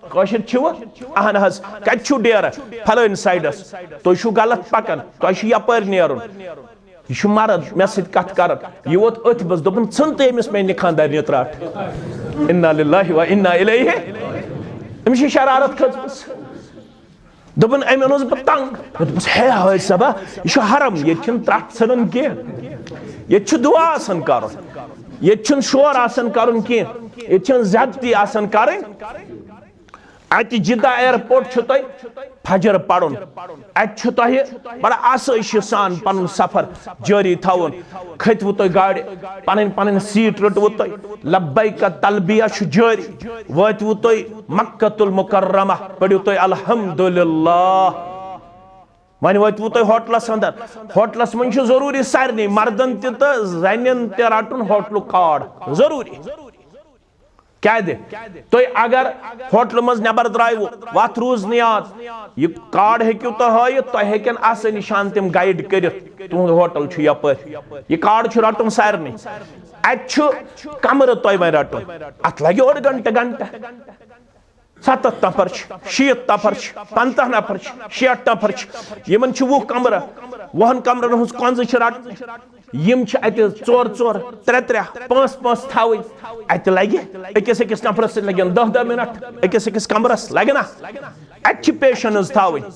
"کٲشِر چھِوٕ؟" "اہن حظ۔" "کَتہِ چھُو ڈیرٕ؟" "فلٲنۍ سایڈَس۔" "تُہۍ چھِو غلط پَکان، تۄہہِ چھُ یَپٲرۍ نیرُن۔" یہِ چھُ مرد مےٚ سۭتۍ کتھ کران، یہِ ووت أتھۍ منٛز، دوٚپُن، "ژھٕن تہٕ أمِس میانہِ خانٛدارنہِ ترٛٹھ۔" انا للہ و انا الیہ۔ أمِس چھِ شرارت کھٔژمٕژ۔ دوٚپُن، أمۍ اوٚنُس بہٕ تنگ۔ مےٚ دوٚپُس، "ہے حٲج صٲبا، یہِ چھُ حرم، ییٚتہِ چھِنہٕ ترٛٹھ ژھٕنان کینٛہہ۔ ییٚتہِ چھُ دُعا آسان کرُن، ییٚتہِ چھُنہٕ شور آسان کرُن کینٛہہ، ییٚتہِ چھَنہٕ زیادتی آسان کرٕنۍ۔" اتہِ جدہ ایئرپورٹ چھُ تۄہہِ فجر پرُن۔ اتہِ چھُ تۄہہِ بڑٕ آسٲیشہِ سان پنُن سفر جٲری تھاوُن۔ کھٔتوٕ تُہۍ گاڑِ، پنٕنۍ پنٕنۍ سیٹ رٔٹوٕ تۄہہِ، لبیک تلبیہ چھُ جٲری۔ وٲتوٕ تُہۍ مکہ المکرمہ، پٔرِو تُہۍ الحمدللہ۔ وۄنۍ وٲتوٕ تُہۍ ہوٹلس اندر۔ ہوٹلس منٛز چھُ ضروٗری سارنٕے، مردن تہِ تہٕ زنٮ۪ن تہِ، رٹُن ہوٹلُک کارڈ ضروٗری۔ کیٛازِ؟ تُہۍ اگر ہوٹلہٕ منٛز نٮ۪بر درٛایوٕ، وتھ روٗز نہٕ یاد، یہِ کارڈ ہیٚکِو تُہۍ ہٲیِتھ، تۄہہِ ہیٚکن آسٲنی سان تِم گایڈ کٔرِتھ، تُہُنٛد ہوٹل چھُ یپٲرۍ۔ یہِ کارڈ چھُ رٹُن سارنٕے۔ اتہِ چھُ کمرٕ تۄہہِ وۄنۍ رٹُن، اتھ لگہِ اوٚڑ گنٹہٕ، گنٹہٕ۔ ستتھ نفر چھِ، شیٖتھ نفر چھِ، پنٛژاہ نفر چھِ، شیٹھ نفر چھِ، یِمن چھِ وُہ کمرٕ، وُہن کمرن ہٕنٛز کۄنٛزٕ چھِ رٹٕنۍ۔ یِم چھِ اتہِ ژور ژور، ترٛےٚ ترٛےٚ، پانٛژھ پانٛژھ تھاوٕنۍ۔ اتہِ لگہِ أکِس أکِس نفرس سۭتۍ لگن دَہ دَہ منٹ، أکِس أکِس کمرس لگہِ نا؟ اتہِ چھِ پیشنس تھاوٕنۍ۔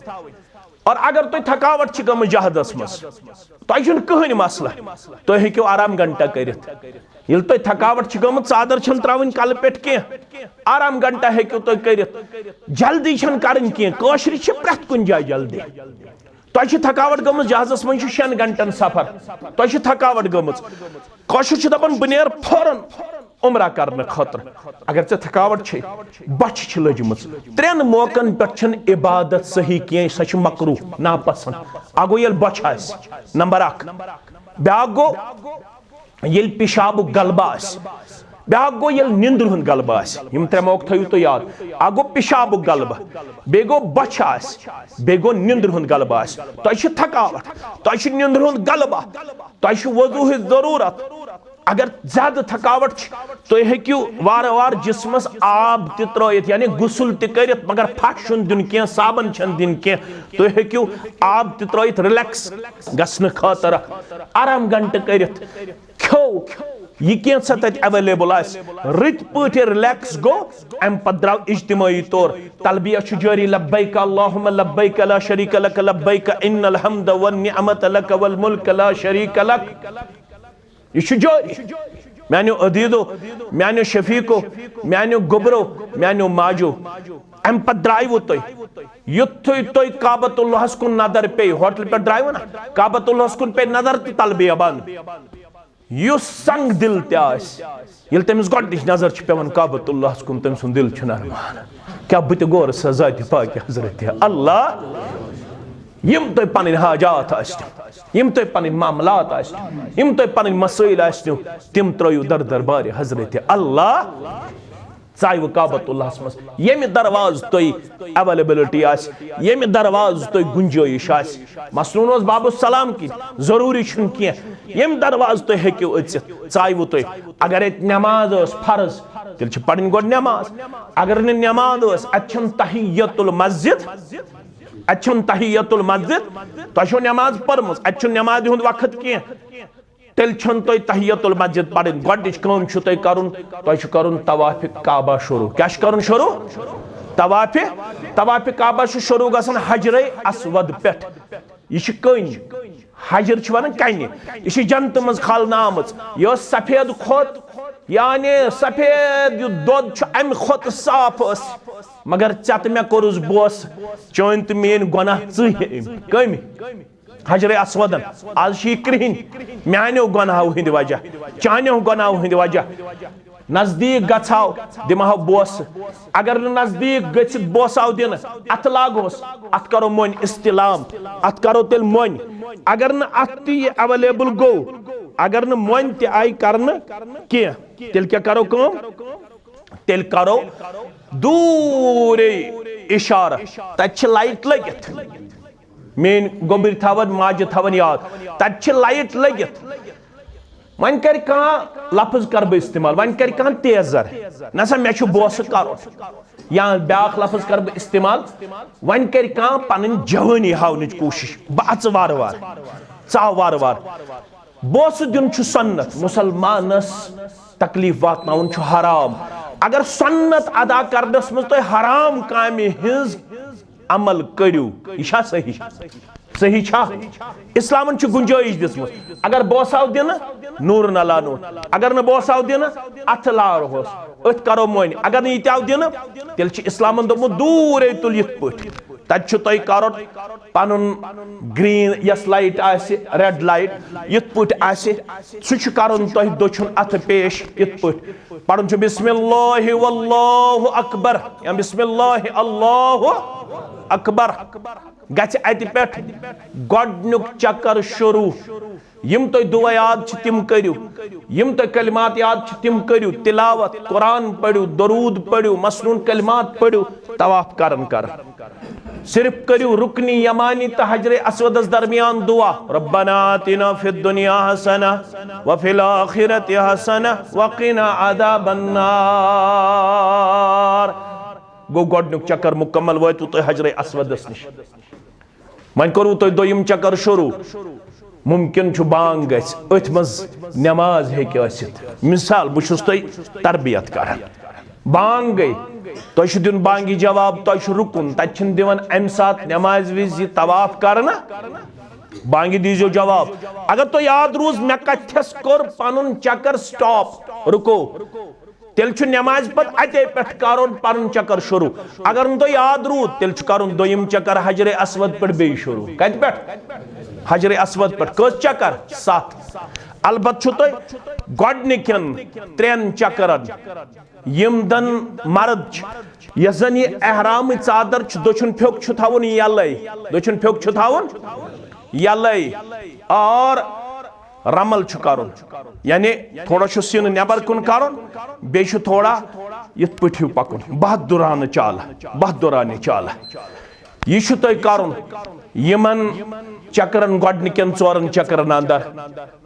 اور اگر تۄہہِ تھکاوٹ چھِ گٔمٕژ جہازس منٛز، تۄہہِ چھُنہٕ کٕہٕنۍ مسلہٕ، تُہۍ ہیٚکِو آرام گھنٹہ کٔرِتھ۔ ییٚلہِ تۄہہِ تھکاوٹ چھِ گٔمٕژ، ژادر چھَنہٕ ترٛاوٕنۍ کلہٕ پٮ۪ٹھ کینٛہہ، آرام گھنٹہ ہیٚکِو تُہۍ کٔرِتھ۔ جلدی چھَنہٕ کَرٕنۍ کینٛہہ، کٲشرِ چھِ پرٛٮ۪تھ کُنہِ جایہِ جلدی۔ تۄہہِ چھِ تھکاوٹ گٔمٕژ، جہازس منٛز چھُ شٮ۪ن گھنٹن سفر، تۄہہِ چھِ تھکاوٹ گٔمٕژ۔ کٲشُر چھُ دپان، "بہٕ نیرٕ فوراً عمرہ کرنہٕ خٲطرٕ۔" اگر ژےٚ تھکاوٹ چھے، بۄچھِ چھِ لٔجمٕژ، ترٛٮ۪ن موقعن پٮ۪ٹھ چھَنہٕ عبادت صحیح کینٛہہ، سۄ چھِ مکروہ، ناپسند۔ اکھ گوٚو ییٚلہِ بۄچھِ آسہِ، نمبر اکھ۔ بیٛاکھ گوٚو ییٚلہِ پِشابُک غلبہٕ آسہِ، بیٛاکھ گوٚو ییٚلہِ نیٚنٛدرِ ہُنٛد غلبہٕ آسہِ۔ یِم ترٛےٚ موقعہٕ تھٲیِو تُہۍ یاد۔ اکھ گوٚو پِشابُک غلبہٕ، بیٚیہِ گوٚو بۄچھِ آسہِ، بیٚیہِ گوٚو نیٚنٛدرِ ہُنٛد غلبہٕ آسہِ۔ تۄہہِ چھِ تھکاوٹ، تۄہہِ چھِ نیٚنٛدرِ ہُنٛد غلبہٕ، تۄہہِ چھِ وضوٗہٕچ ضروٗرت۔ اگر زیادٕ تھکاوٹ چھِ، تُہۍ ہیٚکِو وارٕ وارٕ جسمس آب تہِ ترٲوِتھ، یعنی غسل تہِ کٔرِتھ، مگر پھش چھُنہٕ دیُن کینٛہہ، صابن چھَنہٕ دِنۍ کینٛہہ۔ تُہۍ ہیٚکِو آب تہِ ترٲوِتھ، رِلیکس گژھنہٕ خٲطرٕ۔ آرام گھنٹہٕ کٔرِتھ کھیو یہِ کینٛژھا تتہِ اویلیبل آسہِ، رٕتۍ پٲٹھۍ رِلیکس گوٚو۔ امہِ پتہٕ درٛاو اجتمٲعی طور، تلبیہ چھُ جٲری، "لبیک اللہم لبیک لا شریک لک لبیک ان الحمد والنعمت لک والملک لا شریک لک۔" یہِ چھُ جٲری۔ میانیو عزیزو، میانیو شفیقو، میانیو گوٚبرو، میانیو ماجو، امہِ پتہٕ درٛایوٕ تُہۍ۔ یُتھُے تُہۍ کعبۃ اللہس کُن نظر پیٚیہِ، ہوٹلہٕ پٮ۪ٹھ درٛایوٕ نا، کعبۃ اللہس کُن پیٚیہِ نظر تہٕ تلبیہ بنٛد۔ یُس سنگ دل تہِ آسہِ، ییٚلہِ تٔمِس گۄڈٕنِچ نظر چھِ پٮ۪وان کعبۃ اللہس کُن، تٔمۍ سُنٛد دل چھُ نرمان۔ کیٛاہ بہٕ تہِ گورٕ سا ذاتِ پاکہِ حضرت اللہ؟ یِم تۄہہِ پنٕنۍ حاجات ٲسۍتو، یِم تۄہہِ پنٕنۍ معاملات ٲسۍتو، یِم تۄہہِ پنٕنۍ مسٲیل ٲسۍتو، تِم ترٲیِو در دربارِ حضرت اللہ۔ ژایوٕ کعبۃ اللہس منٛز، ییٚمہِ دروازٕ تۄہہِ اویلیبلٹی آسہِ، ییٚمہِ دروازٕ تۄہہِ گُنجٲیِش آسہِ۔ مثلاً اوس باب السلام کِنۍ، ضروٗری چھُنہٕ کینٛہہ، ییٚمہِ دروازٕ تُہۍ ہیٚکِو أژِتھ، ژایوٕ تُہۍ۔ اگر اَتہِ نٮ۪ماز ٲس فرض، تیٚلہِ چھِ پَرٕنۍ گۄڈٕ نٮ۪ماز۔ اگر نہٕ نٮ۪ماز ٲس، اَتہِ چھَنہٕ تحیت المسجد، اَتہِ چھَنہٕ تحیت المسجد، تۄہہِ چھو نٮ۪ماز پٔرمٕژ، اَتہِ چھُنہٕ نٮ۪مازِ ہُنٛد وقت کینٛہہ۔ تیٚلہِ چھَنہٕ تۄہہِ تحیت المسجد پَرٕنۍ۔ گۄڈٕنِچ کٲم چھُ تۄہہِ کَرُن، تۄہہِ چھُ کَرُن طواف کعبہ شروع۔ کیٛاہ چھُ کَرُن شروع؟ طواف، طواف کعبہ چھُ شروع گژھان حجرِ اسود پٮ۪ٹھ۔ یہِ چھِ کٔنۍ، حجر چھِ وَنان کَنہِ۔ یہِ چھِ جنتہٕ منٛز کھالنہٕ آمٕژ۔ یہِ ٲس سفید کھۄتہٕ، یعنی سفید یُتھ دۄد چھُ، اَمہِ کھۄتہٕ صاف ٲس۔ مگر ژےٚ تہٕ مےٚ کوٚرُس بوس، چٲنۍ تہٕ میٲنۍ گۄناہ ژٕے أمۍ۔ کٔمۍ؟ حجر اسودن۔ آز چھِ یہِ کرٛہِنۍ میانیو گۄناہو ہٕنٛدِ وجہ، چانیو گۄناہو ہٕنٛدِ وجہ۔ نزدیٖک گژھاو، دِمہو بوسہٕ۔ اگر نہٕ نزدیٖک گٔژھِتھ بوسہٕ آو دِنہٕ، اَتھٕ لاگہوس، اَتھ کرو مۄنۍ استلام، اَتھ کرو تیٚلہِ مۄنۍ۔ اگر نہٕ اَتھ تہِ یہِ available گوٚو، اگر نہٕ مۄنۍ تہِ آیہِ کرنہٕ کینٛہہ، تیٚلہِ کیٛاہ کرو کٲم؟ تیٚلہِ کرو دوٗرے اِشارٕ، تَتہِ چھِ light لٔگِتھ۔ میٲنۍ گوٚبرۍ تھاون، ماجہِ تھاون یاد، تتہِ چھِ light لٔگِتھ۔ وۄنۍ کرِ کانٛہہ لفظ کرٕ بہٕ استعمال، وۄنۍ کرِ کانٛہہ تیزر، نہ سا مےٚ چھُ بوسہٕ کرُن، یا بیاکھ لفظ کرٕ بہٕ استعمال، وۄنۍ کرِ کانٛہہ پنٕنۍ جوٲنی ہاونٕچ کوٗشش، بہٕ اژٕ وارٕ وارٕ، ژٕ آو وارٕ وارٕ۔ بوسہٕ دیُن چھُ سنت، مسلمانس تکلیف واتناوُن چھُ حرام۔ اگر سنت ادا کرنس منٛز تۄہہِ حرام کامہِ ہٕنٛز عمل کٔرِو، یہِ چھا صحیح؟ صحیح چھا؟ اسلامن چھِ گنجٲیش دِژمٕژ۔ اگر بوسہٕ آو دِنہٕ، نوٗرن علا نوٗر۔ اگر نہٕ بوسہٕ آو دِنہٕ، اَتھٕ لارہوس، أتھۍ کرو مۄنۍ۔ اگر نہٕ یہِ تہِ آو دِنہٕ، تیٚلہِ چھُ اسلامن دوٚپمُت دوٗرے تُل یِتھ پٲٹھۍ۔ تَتہِ چھُ تۄہہِ کرُن پنُن green، یۄس light آسہِ، red light، یِتھ پٲٹھۍ آسہِ، سُہ چھُ کرُن تۄہہِ دٔچھُن اَتھٕ پیش یِتھ پٲٹھۍ۔ پرُن چھُ بسم اللہ واللہ اکبر یا بسم اللہ اللہ اکبر۔ گژھِ اتہِ پٮ۪ٹھ گۄڈنیُک چکر شروع۔ یِم تۄہہِ دُعا یاد چھِ تِم کٔرِو، یِم تۄہہِ کلمات یاد چھِ تِم کٔرِو، تلاوت قرآن پٔرِو، درود پٔرِو، مسنون کلمات پٔرِو، طواف کرن کرن۔ صرف کٔرِو رُکنِ یمانی تہٕ حجرِ اسودس درمیان دُعا، ربنا آتنا فی الدنیا حسنہ وفی الآخرۃ حسنہ وقنا عذاب النار۔ گوٚو گۄڈنیُک چکر مکمل، وٲتِو تُہۍ حجرِ اسودس نِش۔ وۄنۍ کوٚروٕ تۄہہِ دوٚیِم چکر شروع، ممکن چھُ بانگ گژھِ، أتھۍ منٛز نماز ہیٚکہِ ٲسِتھ۔ مثال، بہٕ چھُس تۄہہِ تربیت کران۔ بانگ گٔے، تۄہہِ چھُ دیُن بانگہِ جواب، تۄہہِ چھُ رُکُن، تتہِ چھِنہٕ دِوان امہِ ساتہٕ نمازِ وِزِ یہِ طواف کرنہٕ۔ بانگہِ دیٖزیو جواب۔ اگر تۄہہِ یاد روٗز، مےٚ کتھٮ۪س کوٚر پنُن چکر stop، رُکو، تیٚلہِ چھُ نمازِ پتہٕ اتے پٮ۪ٹھ کرُن پنُن چکر شروع۔ اگر نہٕ تۄہہِ یاد روٗد، تیٚلہِ چھُ کرُن دوٚیِم چکر حجرِ اسود پٮ۪ٹھ بیٚیہِ شروع۔ کتہِ پٮ۪ٹھ؟ حجرِ اسود پٮ۪ٹھ۔ کٔژ چکر؟ ستھ۔ البتہٕ چھُ تۄہہِ گۄڈنِکٮ۪ن ترٛٮ۪ن چکرن، یِم دن مرد چھِ، یۄس زن یہِ احرامٕچ ژادر چھِ، دٔچھُن پھیوٚک چھُ تھاوُن یلے، دٔچھُن پھیوٚک چھُ تھاوُن یلے، اور رمل چھُ کرُن، یعنی تھوڑا چھُ سیٖنہٕ نٮ۪بر کُن کرُن، بیٚیہِ چھُ تھوڑا یِتھ پٲٹھۍ ہیوٗ پکُن، بہت دورانہٕ چالہٕ، بہت دورانہِ چالہٕ۔ یہِ چھُ تۄہہِ کرُن یِمن چکرن، گۄڈنِکٮ۪ن ژورن چکرن اندر۔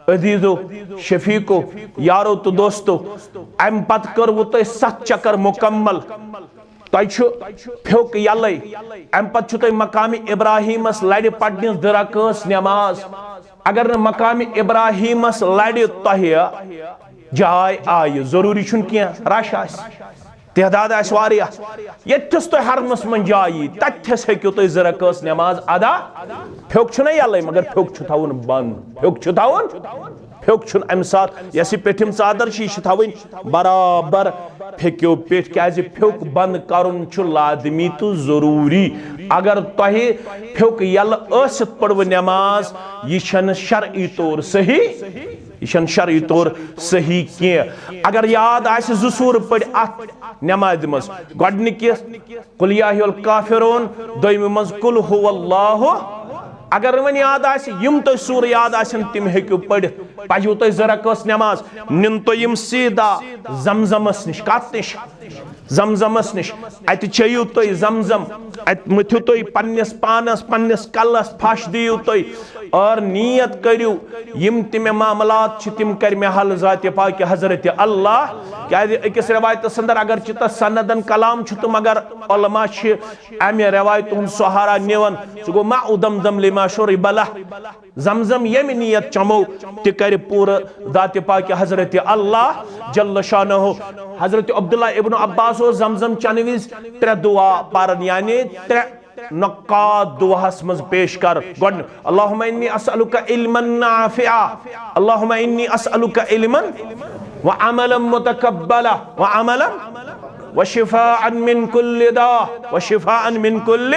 عزیزو، شفیقو، یارو تہٕ دوستو، امہِ پتہٕ کٔروٕ تۄہہِ ستھ چکر مکمل۔ تۄہہِ چھُ پھیوٚک یلے۔ امہِ پتہٕ چھُ تۄہہِ مقامِ ابراہیمس لرِ پرنہِ زٕ رکٲژ نماز۔ اگر نہٕ مقامِ ابراہیمس لرِ تۄہہِ جاے آیہِ، ضروٗری چھُنہٕ کینٛہہ رش آسہِ، تعداد آسہِ واریاہ، ییٚتھس تۄہہِ حرمس منٛز جاے یی، تتھس ہیٚکِو تُہۍ زٕ رکٲژ نماز ادا۔ پھیوٚک چھُنہ یلے، مگر پھیوٚک چھُ تھاوُن بنٛد، پھیوٚک چھُ تھاوُن پھیوٚک چھُنہٕ اَمہِ ساتہٕ، یۄس یہِ پیٚٹھِم ژادر چھِ، یہِ چھِ تھاوٕنۍ برابر پھیٚکیو پیٚٹھۍ، کیازِ پھیوٚک بنٛد کرُن چھُ لازمی تہٕ ضروٗری۔ اگر تۄہہِ پھیوٚک یلہٕ ٲسِتھ پٔرٕو نٮ۪ماز، یہِ چھَنہٕ شرعی طور صحیح، یہِ چھَنہٕ شرعی طور صحیح کینٛہہ۔ اگر یاد آسہِ، زٕ سوٗرٕ پٔرۍ اَتھ نٮ۪مازِ منٛز، گۄڈٕنِکِس قل یا ایھا الکافرون، دوٚیمہِ منٛز قل ھو اللہ۔ اگر نہٕ وۄنۍ یاد آسہِ، یِم تۄہہِ سوٗرٕ یاد آسن، تِم ہیٚکِو پٔرِتھ۔ پجِو تۄہہِ زٕ رکٲژ نٮ۪ماز، نِن تُہۍ یِم سیٖدا زمزمس نِش۔ کتھ نِش؟ زمزمس نِش۔ اتہِ چیٚیِو تُہۍ زمزم، اتہِ مٔتھِو تُہۍ پننِس پانس، پننِس کلس پھش دِیِو تُہۍ، اور نیت کٔرِو، یِم تہِ مےٚ معاملات چھِ، تِم کرِ مےٚ حل ذاتِ پاکِ حضرت اللہ۔ کیازِ أکِس روایتس اندر، اگرچہ تتھ سندن کلام چھُ تہٕ مگر علماء چھِ امہِ روایتہِ ہُنٛد سہارا نِوان۔ سُہ گوٚو ماء زمزم لما شرب لہ۔ زمزم ییٚمہِ نیت چمو، تہِ کرِ پوٗرٕ ذاتِ پاکِ حضرت اللہ جل شانہ۔ حضرت عبداللہ ابن عباس اوس زمزم چنہٕ وِزِ ترٛےٚ دعا پران، یعنی ترٛےٚ نقاط دعاہس منٛز پیش کر۔ گۄڈٕ، اللہم انی اسألک علما نافعا، اللہم انی اسألک علما وعملا متقبلا وعملا وشفاء من کل داء وشفاء من کل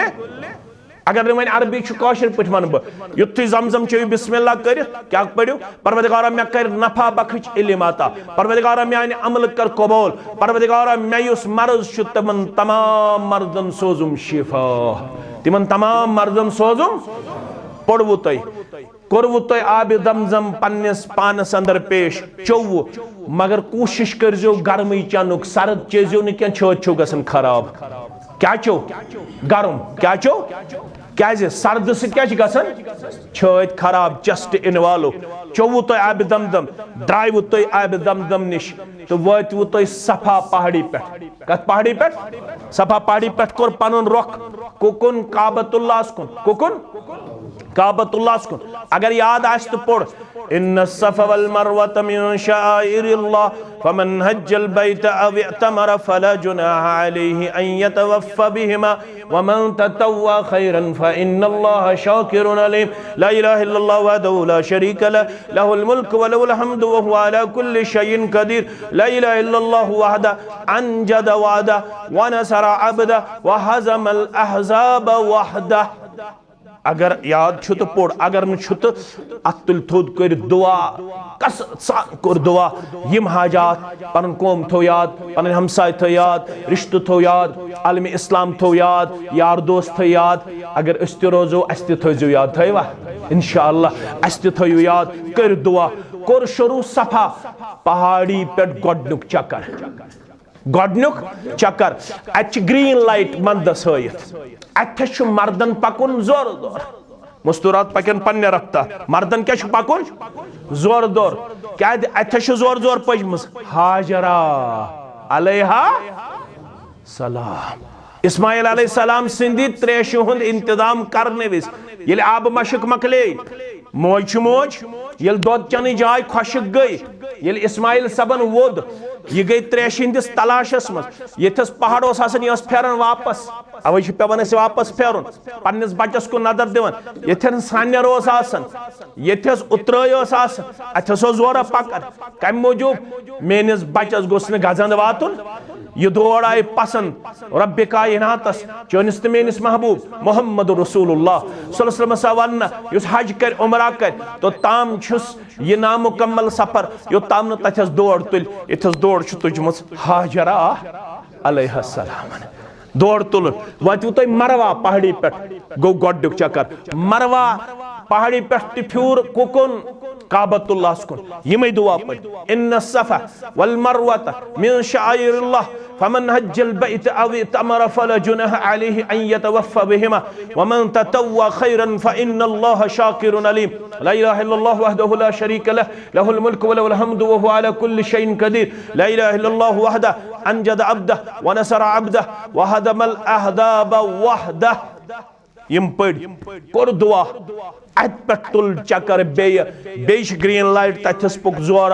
اگر نہٕ وۄنۍ عربی چھُ، کٲشِر پٲٹھۍ وَنہٕ بہٕ، یُتھُے زمزم چیٚیِو، بسم اللہ کٔرِتھ کیٛاہ پٔرِو؟ پروردگارا، مےٚ کٔرۍ نفع بخش علم عطا۔ پروردگارا، میانہِ عملہٕ کر قبول۔ پروردگارا، مےٚ یُس مرض چھُ، تِمن تمام مرضن سوزُم شفا۔ تِمن تمام مرضن سوزُم۔ پوٚروٕ تۄہہِ، کوٚروٕ تۄہہِ آبِ زمزم پننِس پانس اندر پیش، چوٚوٕ، مگر کوٗشِش کٔرزیو گرمٕے چنُک، سرد چیٚزیو نہٕ کینٛہہ، چھٲتۍ چھو گژھان خراب۔ کیٛاہ چھو؟ گرم۔ کیٛاہ چھو؟ کیٛازِ؟ سردٕ سۭتۍ کیٛاہ چھِ گژھان؟ چھٲتۍ خراب، chest involve۔ چوٚوٕ تۄہہِ آبِ زمزم، درٛایوٕ تُہۍ آبِ زمزم نِش تہٕ وٲتوٕ تُہۍ صفا پہاڑی پٮ۪ٹھ۔ کتھ پہاڑی پٮ۪ٹھ؟ صفا پہاڑی پٮ۪ٹھ کوٚر پنُن رۄخ۔ کُکُن؟ کعبۃ اللہس کُن۔ کُکُن؟ کعبۃ اللہس کُن۔ اگر یاد آسہِ تہٕ پوٚر، ان الصفا والمروة من شعائر الله، فمن حج البيت او اعتمر فلا جناح عليه ان يطوف بهما، ومن تطوع خيرا فإن الله شاكر عليم. لا إله إلا الله وحده لا شريك له، له الملك وله الحمد وهو على كل شيء قدير. لا إله إلا الله وحده أنجز وعده ونصر عبده وهزم الأحزاب وحده. اگر یاد چھُ تہٕ پوٚر، اگر نہٕ چھُ تہٕ اتھ تُلۍ تھوٚد، کٔرِو دُعا، کس سان کوٚر دُعا۔ یِم حاجات، پنُن قوم تھٲو یاد، پنٕنۍ ہمساے تھٲو یاد، رشتہٕ تھٲو یاد، عالمِ اسلام تھٲو یاد، یار دوست تھٲو یاد۔ اگر أسۍ تہِ روزو، اسہِ تہِ تھٲوزیو یاد، تھٲیوا؟ انشاءاللہ اسہِ تہِ تھٲیِو یاد۔ کٔرِو دُعا۔ کوٚر شروع صفا پہاڑی پٮ۪ٹھ گۄڈنیُک چکر۔ گۄڈنیُک چکر۔ اتہِ چھِ green light مندس ہٲیِتھ۔ اتہِ چھُ مردن پکُن زورٕ زورٕ۔ مستورات پکن پننہِ رفتار۔ مردن کیٛاہ چھُ پکُن؟ زورٕ زورٕ۔ کیٛازِ اتہِ چھُ زورٕ زورٕ پٔجمٕژ؟ ہاجرہ علیہا سلام۔ اسماعیل علیہ السلام سٕنٛدِ تریشہِ ہُنٛد انتظام کرنہٕ وِزِ ییٚلہِ آبہٕ مشک مۄکلے، موج چھِ موج، ییٚلہِ دۄد چنٕچ جاے خۄشک گٔے، ییٚلہِ اسماعیل صٲبن ووٚد، یہِ گٔے تریشہِ ہٕنٛدِس تلاشس منٛز۔ ییٚتھس پہاڑ اوس آسان، یہِ ٲس پھیران واپس۔ اوے چھُ پٮ۪وان اَسہِ واپس پھیرُن، پننِس بچس کُن نظر دِوان۔ ییٚتھٮ۪ن سانٮ۪ر اوس آسان، ییٚتھٮ۪س اُترٲے ٲس آسان، اتھٮ۪س اوس زورہ پکان۔ کمہِ موٗجوٗب؟ میٲنِس بچس گوٚژھ نہٕ گزند واتُن۔ یہِ دور آیہِ پسند رب کائناتس، چٲنِس تہٕ میٲنِس محبوب محمد رسول اللہ صلی اللہ علیہ وسلم سا وننہٕ، یُس حج کرِ، عمرہ کرِ، توٚتام چھُس یہِ نامکمل سفر، یوٚتام نہٕ تتھٮ۪س دور تُلہِ، ییٚتھٮ۪س دور چھُ تُجمٕژ ہاجرہ علیہ السلام۔ دور تُلُن۔ وٲتِو تُہۍ مروہ پہاڑی پٮ۪ٹھ، گوٚو گۄڈنیُک چکر۔ مروہ پہاڑی پٮ۪ٹھ تہِ پھیوٗر کُکُن؟ کعبۃ اللہس کُن۔ یِمے دُعا پٔرۍ، ان الصفا والمروة من شعائر الله، فمن حج البيت او اعتمر فلا جناح عليه ان يطوف بهما، ومن تطوع خيرا فإن الله شاكر عليم. لا إله إلا الله وحده لا شريك له، له الملك وله الحمد وهو على كل شيء قدير. لا إله إلا الله وحده أنجز عبده ونصر عبده وهزم الأحزاب وحده۔ یِم پٔرۍ، کوٚر دُعا، اَتہِ پٮ۪ٹھ تُل چکر بیٚیہِ، بیٚیہِ چھِ green light، تَتھٮ۪س پوٚک زورہ،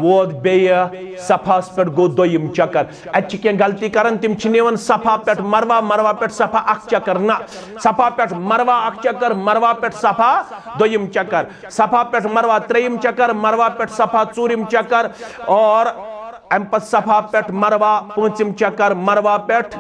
ووت بیٚیہِ صفاہَس پٮ۪ٹھ، گوٚو دوٚیِم چکر۔ اَتہِ چھِ کینٛہہ غلطی کران، تِم چھِ نِوان صفا پٮ۪ٹھ مروہ، مروہ پٮ۪ٹھ صفا، اکھ چکر نہ، صفا پٮ۪ٹھ مروہ اکھ چکر، مروہ پٮ۪ٹھ صفا دوٚیِم چکر، صفا پٮ۪ٹھ مروہ ترٛیٚیِم چکر، مروہ پٮ۪ٹھ صفا ژوٗرِم چکر، اور اَمہِ پتہٕ صفا پٮ۪ٹھ مروہ پوٗنٛژِم چکر، مروہ پٮ۪ٹھ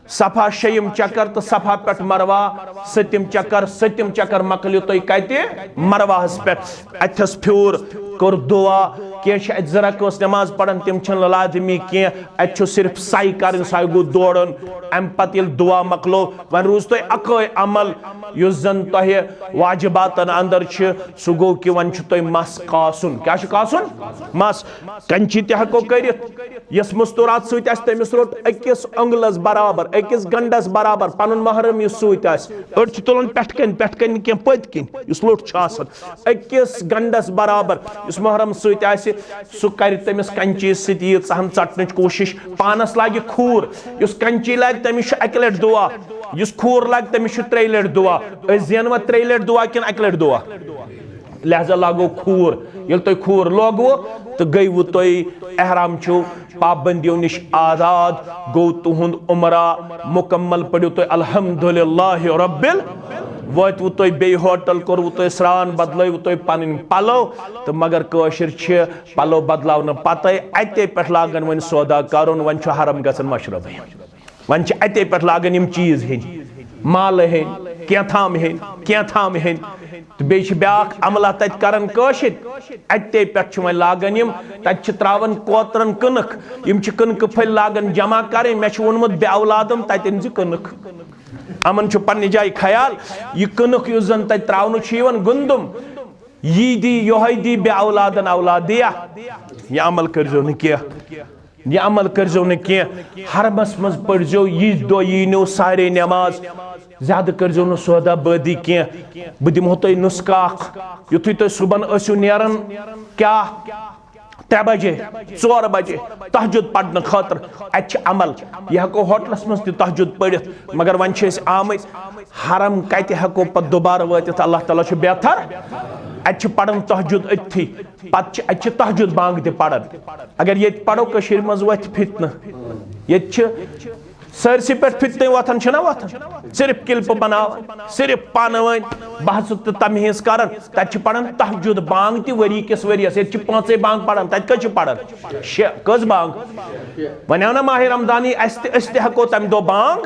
صفا شیٚیِم چکر تہٕ صفا پٮ۪ٹھ مروہ سٔتِم چکر۔ سٔتِم چکر مۄکلِو تُہۍ کتہِ؟ مروہس پٮ۪ٹھ۔ اتھس پھیوٗر، کوٚر دُعا۔ کینٛہہ چھِ اتہِ زٕ رکٲژ نماز پران، تِم چھِنہٕ لازمی کینٛہہ۔ اتہِ چھُ صرف سعی کرٕنۍ، سعی گوٚو دورُن۔ امہِ پتہٕ ییٚلہِ دُعا مۄکلو، وۄنۍ روٗز تۄہہِ اکٲے عمل یُس زن تۄہہِ واجباتن اندر چھِ، سُہ گوٚو کہِ وۄنۍ چھُ تۄہہِ مس کاسُن۔ کیٛاہ چھُ کاسُن؟ مس۔ کنچی تہِ ہٮ۪کو کٔرِتھ۔ یس مستورات سۭتۍ آسہِ، تٔمِس روٚٹ أکِس اۄنٛگلس برابر، أکِس گنڈس برابر پنُن محرم یُس سۭتۍ آسہِ۔ أڑۍ چھِ تُلان پٮ۪ٹھٕ کنہِ، پٮ۪ٹھٕ کنہِ نہٕ کینٛہہ، پٔتۍ کِنۍ یُس لوٚٹ چھُ آسان۔ أکِس گنڈس برابر یُس محرم سۭتۍ آسہِ، سُہ کرِ تٔمِس کنچی سۭتۍ ییٖژ ہن ژٹنٕچ کوٗشش۔ پانس لاگہِ کھوٗر، یُس کنچی لاگہِ تٔمِس چھُ اکہِ لٹہِ دُعا، یُس کھوٗر لاگہِ تٔمِس چھُ ترٛیٚیہِ لٹہِ دُعا۔ أسۍ زینوا ترٛیٚیہِ لٹہِ دُعا کِنہٕ اکہِ لٹہِ دُعا؟ لہذا لاگو کھوٗر۔ ییٚلہِ تۄہہِ کھوٗر لوگوٕ تہٕ گٔیوٕ تُہۍ احرام چو پابندیو نِش آزاد، گوٚو تُہُنٛد عمرہ مُکمل۔ پٔرِو تُہۍ الحمدللہ رب ال-، وٲتوٕ تُہۍ بیٚیہِ ہوٹل، کوٚروٕ تۄہہِ سرٛان، بدلٲوٕ تۄہہِ پنٕنۍ پلو، تہٕ مگر کٲشِر چھِ پلو بدلاونہٕ پتے اتے پٮ۪ٹھ لاگان وۄنۍ سودا کرُن، وۄنۍ چھُ حرم گژھان مشربٕے۔ وۄنۍ چھِ اتے پٮ۪ٹھ لاگان یِم چیٖز ہیٚنۍ، مالہٕ ہیٚنۍ، کینٛہہ تھام ہیٚنۍ، کینٛہہ تھام ہیٚنۍ۔ تہٕ بیٚیہِ چھِ بیٛاکھ عملہ تَتہِ کَران کٲشِرۍ، اَتے پٮ۪ٹھ چھِ وۄنۍ لاگان یِم، تَتہِ چھِ ترٛاوان کوترَن کٕنٕک، یِم چھِ کٕنکہٕ پھٔلۍ لاگان جمع کَرٕنۍ۔ مےٚ چھُ ووٚنمُت بے اولادَن تَتہِ أنۍ زِ کٕنٕک۔ یِمَن چھُ پنٛنہِ جایہِ خیال، یہِ کٕنٕک یُس زَن تَتہِ ترٛاونہٕ چھُ یِوان گُندُم، یی دی، یِہوٚے دی بے اولادَن اولاد دِیا۔ یہِ عمل کٔرۍزیو نہٕ کینٛہہ۔ یہِ عمل کٔرۍزیو نہٕ کینٛہہ۔ حرمس منٛز پٔرۍزیو یہِ دۄہ یی نو سارے نٮ۪ماز۔ زیادٕ کٔرۍزیو نہٕ سودا بٲدی کینٛہہ۔ بہٕ دِمہو تۄہہِ نُسخہٕ اکھ۔ یُتھُے تُہۍ صُبحن ٲسِو نیران، کیٛاہ، ترٛےٚ بجے، ژور بجے تہجد پرنہٕ خٲطرٕ، اتہِ چھِ عمل۔ یہِ ہٮ۪کو ہوٹلس منٛز تہِ تہجد پٔرِتھ، مگر وۄنۍ چھِ أسۍ آمٕتۍ، حرم کتہِ ہٮ۪کو پتہٕ دوبارٕ وٲتِتھ؟ اللہ تعالیٰ چھُ بہتر۔ اتہِ چھِ پران تہجد أتھی۔ پتہٕ چھِ، اتہِ چھِ تہجد بانگ تہِ پران۔ اگر ییٚتہِ پرو، کٔشیٖرِ منٛز وۄتھِ فتنہٕ۔ ییٚتہِ چھِ سٲرسٕے پٮ۪ٹھ فتنہٕ وۄتھان، چھِنہ وۄتھان؟ صرف کلپہٕ بناوان، صرف پانہٕ ؤنۍ بحث تہٕ تمہیز کران۔ تتہِ چھِ پران تہجد بانگ تہِ ؤری کِس ؤریس۔ ییٚتہِ چھِ پانٛژے بانگ پران، تتہِ کٔژ چھِ پران؟ شےٚ۔ کٔژ بانگ؟ وۄنۍ آو نہ ماہِ رمضانی، اسہِ تہِ، أسۍ تہِ ہٮ۪کو تمہِ دۄہ بانگ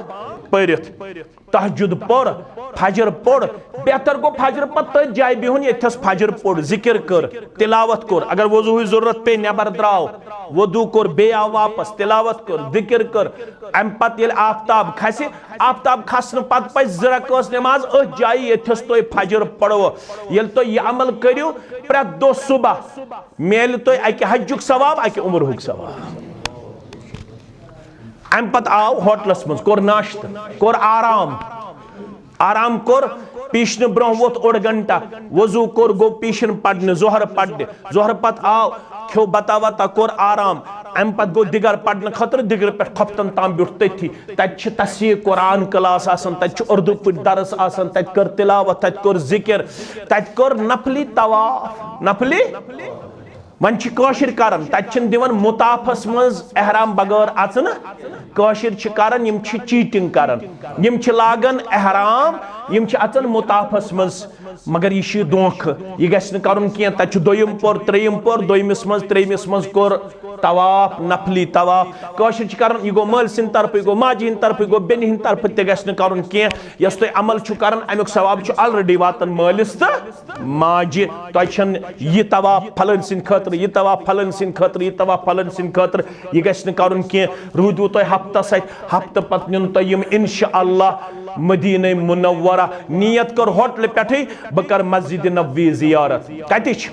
پٔرِتھ۔ تہجد پوٚر، فجر پوٚر، بہتر گوٚو فجر پتہٕ تٔتھۍ جایہِ بِہُن، ییٚتھس فجر پوٚر، ذکر کٔر، تلاوت کوٚر۔ اگر وضوہٕچ ضرورت پیٚیہِ، نٮ۪بر درٛاو، وضو کوٚر، بیٚیہِ آو واپس، تلاوت کٔر، ذکر کٔر۔ امہِ پتہٕ ییٚلہِ آفتاب کھسہِ، آفتاب کھسنہٕ پتہٕ پزِ زٕ رکٲژ نٮ۪ماز أتھۍ جایہِ، ییٚتھس تُہۍ فجر پوٚروٕ۔ ییٚلہِ تُہۍ یہِ عمل کٔرِو، پرٛٮ۪تھ دۄہ صبح میلہِ تۄہہِ اکہِ حجُک ثواب، اکہِ عمرہُک ثواب۔ امہِ پتہٕ آو ہوٹلس منٛز، کوٚر ناشتہٕ، کوٚر آرام۔ آرام کوٚر، پیشنہٕ برونٛہہ ووٚتھ اوٚڑ گھنٹہ، وضو کوٚر، گوٚو پیشن پرنہِ، ظہر پرنہِ۔ ظہر پتہٕ آو، کھیوٚو بتہ وتہ، کوٚر آرام۔ امہِ پتہٕ گوٚو دِگر پرنہٕ خٲطرٕ، دِگرٕ پٮ۪ٹھ خۄفتن تام بیوٗٹھ تٔتھی۔ تتہِ چھِ تفسیٖر قرآن کلاس آسان، تتہِ چھُ اردو پٲٹھۍ درس آسان، تتہِ کٔر تلاوت، تتہِ کوٚر ذکر، تتہِ کوٚر نفلی طواف۔ نفلی وۄنۍ چھِ کٲشِر کران، تتہِ چھِنہٕ دِوان مطافس منٛز احرام بغٲر اژنہٕ۔ کٲشِر چھِ کران، یِم چھِ cheating کران، یِم چھِ لاگان احرام، یِم چھِ اژان مطافس منٛز۔ مگر یہِ چھُ دھوکہٕ، یہِ گژھِ نہٕ کرُن کینٛہہ۔ تتہِ چھُ دوٚیِم پور، ترٛیٚیِم پور، دوٚیمِس منٛز، ترٛیٚیمِس منٛز کوٚر طواف، نفلی طواف۔ کٲشِر چھِ کران، یہِ گوٚو مٲلۍ سٕنٛدِ طرفہٕ، یہِ گوٚو ماجہِ ہٕنٛدِ طرفہٕ، یہِ گوٚو بیٚنہِ ہٕنٛدِ طرفہٕ، تہِ گژھِ نہٕ کرُن کینٛہہ۔ یۄس تُہۍ عمل چھِو کران، امیُک ثواب چھُ already واتان مٲلِس تہٕ ماجہِ۔ تۄہہِ چھَنہٕ یہِ طواف پھلٲنۍ سٕنٛدِ خٲطرٕ، یہِ طواف پھلٲنۍ سٕنٛدِ خٲطرٕ، یہِ طواف پھلٲنۍ سٕنٛدِ خٲطرٕ، یہِ گژھِ نہٕ کرُن کینٛہہ۔ روٗدوٕ تۄہہِ ہفتس اتہِ، ہفتہٕ پتہٕ نیُن تۄہہِ یِم، انشاءاللہ، مدینہ منورہ۔ نیت کٔر ہوٹلہٕ پٮ۪ٹھٕے، بہٕ کرٕ مسجد نبوی زیارت۔ کتہِ چھِ؟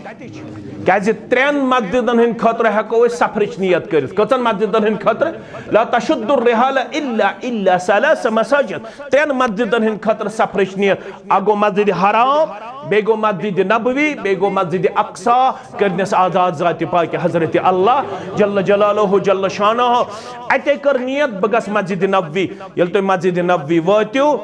کیازِ ترٛٮ۪ن مسجدن ہٕنٛدِ خٲطرٕ ہٮ۪کو أسۍ سفرٕچ نیت کٔرِتھ۔ کٔژن مسجدن ہٕنٛدِ خٲطرٕ؟ لا تشد الرحال الا، الا ثلاث مساجد۔ ترٛٮ۪ن مسجدن ہٕنٛدِ خٲطرٕ سفرٕچ نیت۔ اکھ گوٚو مسجد حرام، بیٚیہِ گوٚو مسجد نبوی، بیٚیہِ گوٚو مسجد اقصی، کٔرنس آزاد ذاتِ پاکہِ حضرت اللہ جل جلالہ جل شانہ۔ اتے کٔر نیت، بہٕ گژھٕ مسجد نبوی۔ ییٚلہِ تُہۍ مسجد نبوی وٲتِو،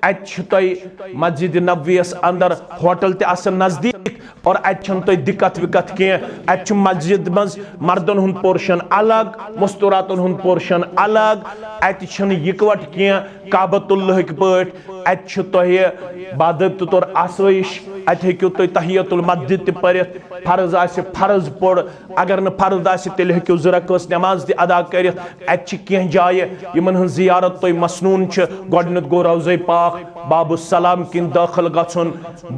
اتہِ چھِ تۄہہِ مسجد نبوی یس اندر ہوٹل تہِ آسان نزدیٖک، اور اتہِ چھَنہٕ تۄہہِ دِقت وِقت کینٛہہ۔ اتہِ چھُ مسجد منٛز مردن ہُنٛد portion الگ، مستوراتن ہُنٛد portion الگ۔ اتہِ چھِنہٕ یِکوٹ کینٛہہ کعبۃ اللہٕکۍ پٲٹھۍ۔ اتہِ چھُ تۄہہِ باضٲبطہٕ طور آسٲیِش۔ اتہِ ہیٚکِو تُہۍ تحیت المسجد تہِ پٔرِتھ۔ فرض آسہِ، فرض پوٚر۔ اگر نہٕ فرض آسہِ، تیٚلہِ ہیٚکِو زٕ رکٲژ نٮ۪ماز تہِ ادا کٔرِتھ۔ اتہِ چھِ کینٛہہ جایہِ، یِمن ہٕنٛز زیارت تۄہہِ مسنوٗن چھِ۔ گۄڈٕنیُتھ گوٚو روضے پاک، باب السلام کِنۍ دٲخل گژھُن،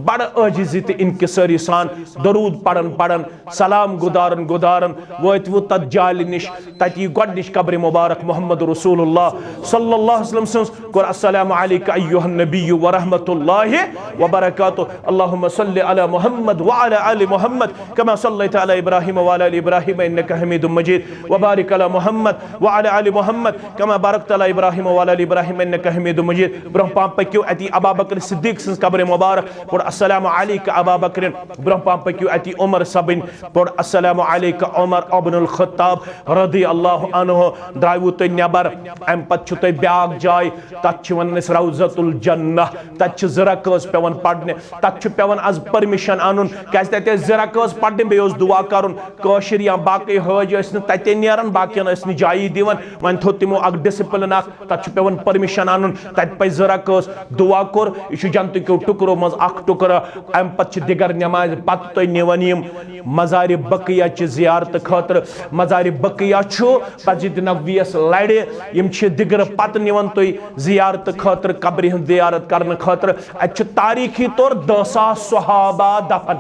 بڑٕ عٲجزی تہٕ انکسٲری سان درود پران پران، سلام گُدارن گُدارن وٲتِوٕ تتھ جالہِ نِش۔ تتہِ یی گۄڈٕنِچ قبرِ مبارک محمد رسول اللہ صلی اللہ علیہ وسلم سٕنٛز۔ کوٚر السلام علیک ایھا النبی ورحمۃ اللہ وبرکاتہ۔ اللهم صل على محمد وعلى آل محمد كما صليت على إبراهيم وعلى آل إبراهيم إنك حميد مجيد، وبارك على محمد وعلى آل محمد كما باركت على إبراهيم وعلى آل إبراهيم إنك حميد مجيد۔ برونٛہہ پہم پٔکِو اتی ابا بکر صدیق سٕنٛز قبرِ مبارک، پوٚر السلام علیک ابا بکرن۔ برونٛہہ پہم پٔکِو اتی عمر صٲبٕنۍ، پوٚر السلام علیک عمر ابن الخطاب رضی اللہ عنہ۔ درٛایوٕ تُہۍ نٮ۪بر، امہِ پتہٕ چھُ تۄہہِ بیٛاکھ جاے، تتھ چھِ ونان أسۍ روضۃ الجنہ۔ تتہِ چھِ زٕ رکٲژ پٮ۪وان پرنہِ، تتھ چھُ پٮ۪وان از permission انُن، کیازِ تتہِ ٲسۍ زٕ رکٲژ پرنہِ، بیٚیہِ اوس دعا کرُن۔ کٲشِر یا باقٕے حٲج ٲسۍ نہٕ تتے نیران، باقین ٲسۍ نہٕ جایی دِوان۔ وۄنۍ تھوٚو تِمو اکھ discipline اکھ، تتھ چھُ پٮ۪وان permission انُن، تتہِ پزِ زٕ رکٲژ دعا کوٚر، یہِ چھُ جنتہٕ کیو ٹُکرو منٛز اکھ ٹُکرٕ۔ اَمہِ پتہٕ چھِ دِگر نٮ۪مازِ پتہٕ تُہۍ نِوان یِم مزارِ بقیہ چہِ زیارتہٕ خٲطرٕ۔ مزارِ بقیہ چھُ مسجد نبویَس لرِ، یِم چھِ دِگرٕ پتہٕ نِوان تُہۍ زیارتہٕ خٲطرٕ، قبرِ ہٕنٛز زیارت کرنہٕ خٲطرٕ۔ اَتہِ چھِ تاریٖخی طور دَہ ساس صحابہ دفن۔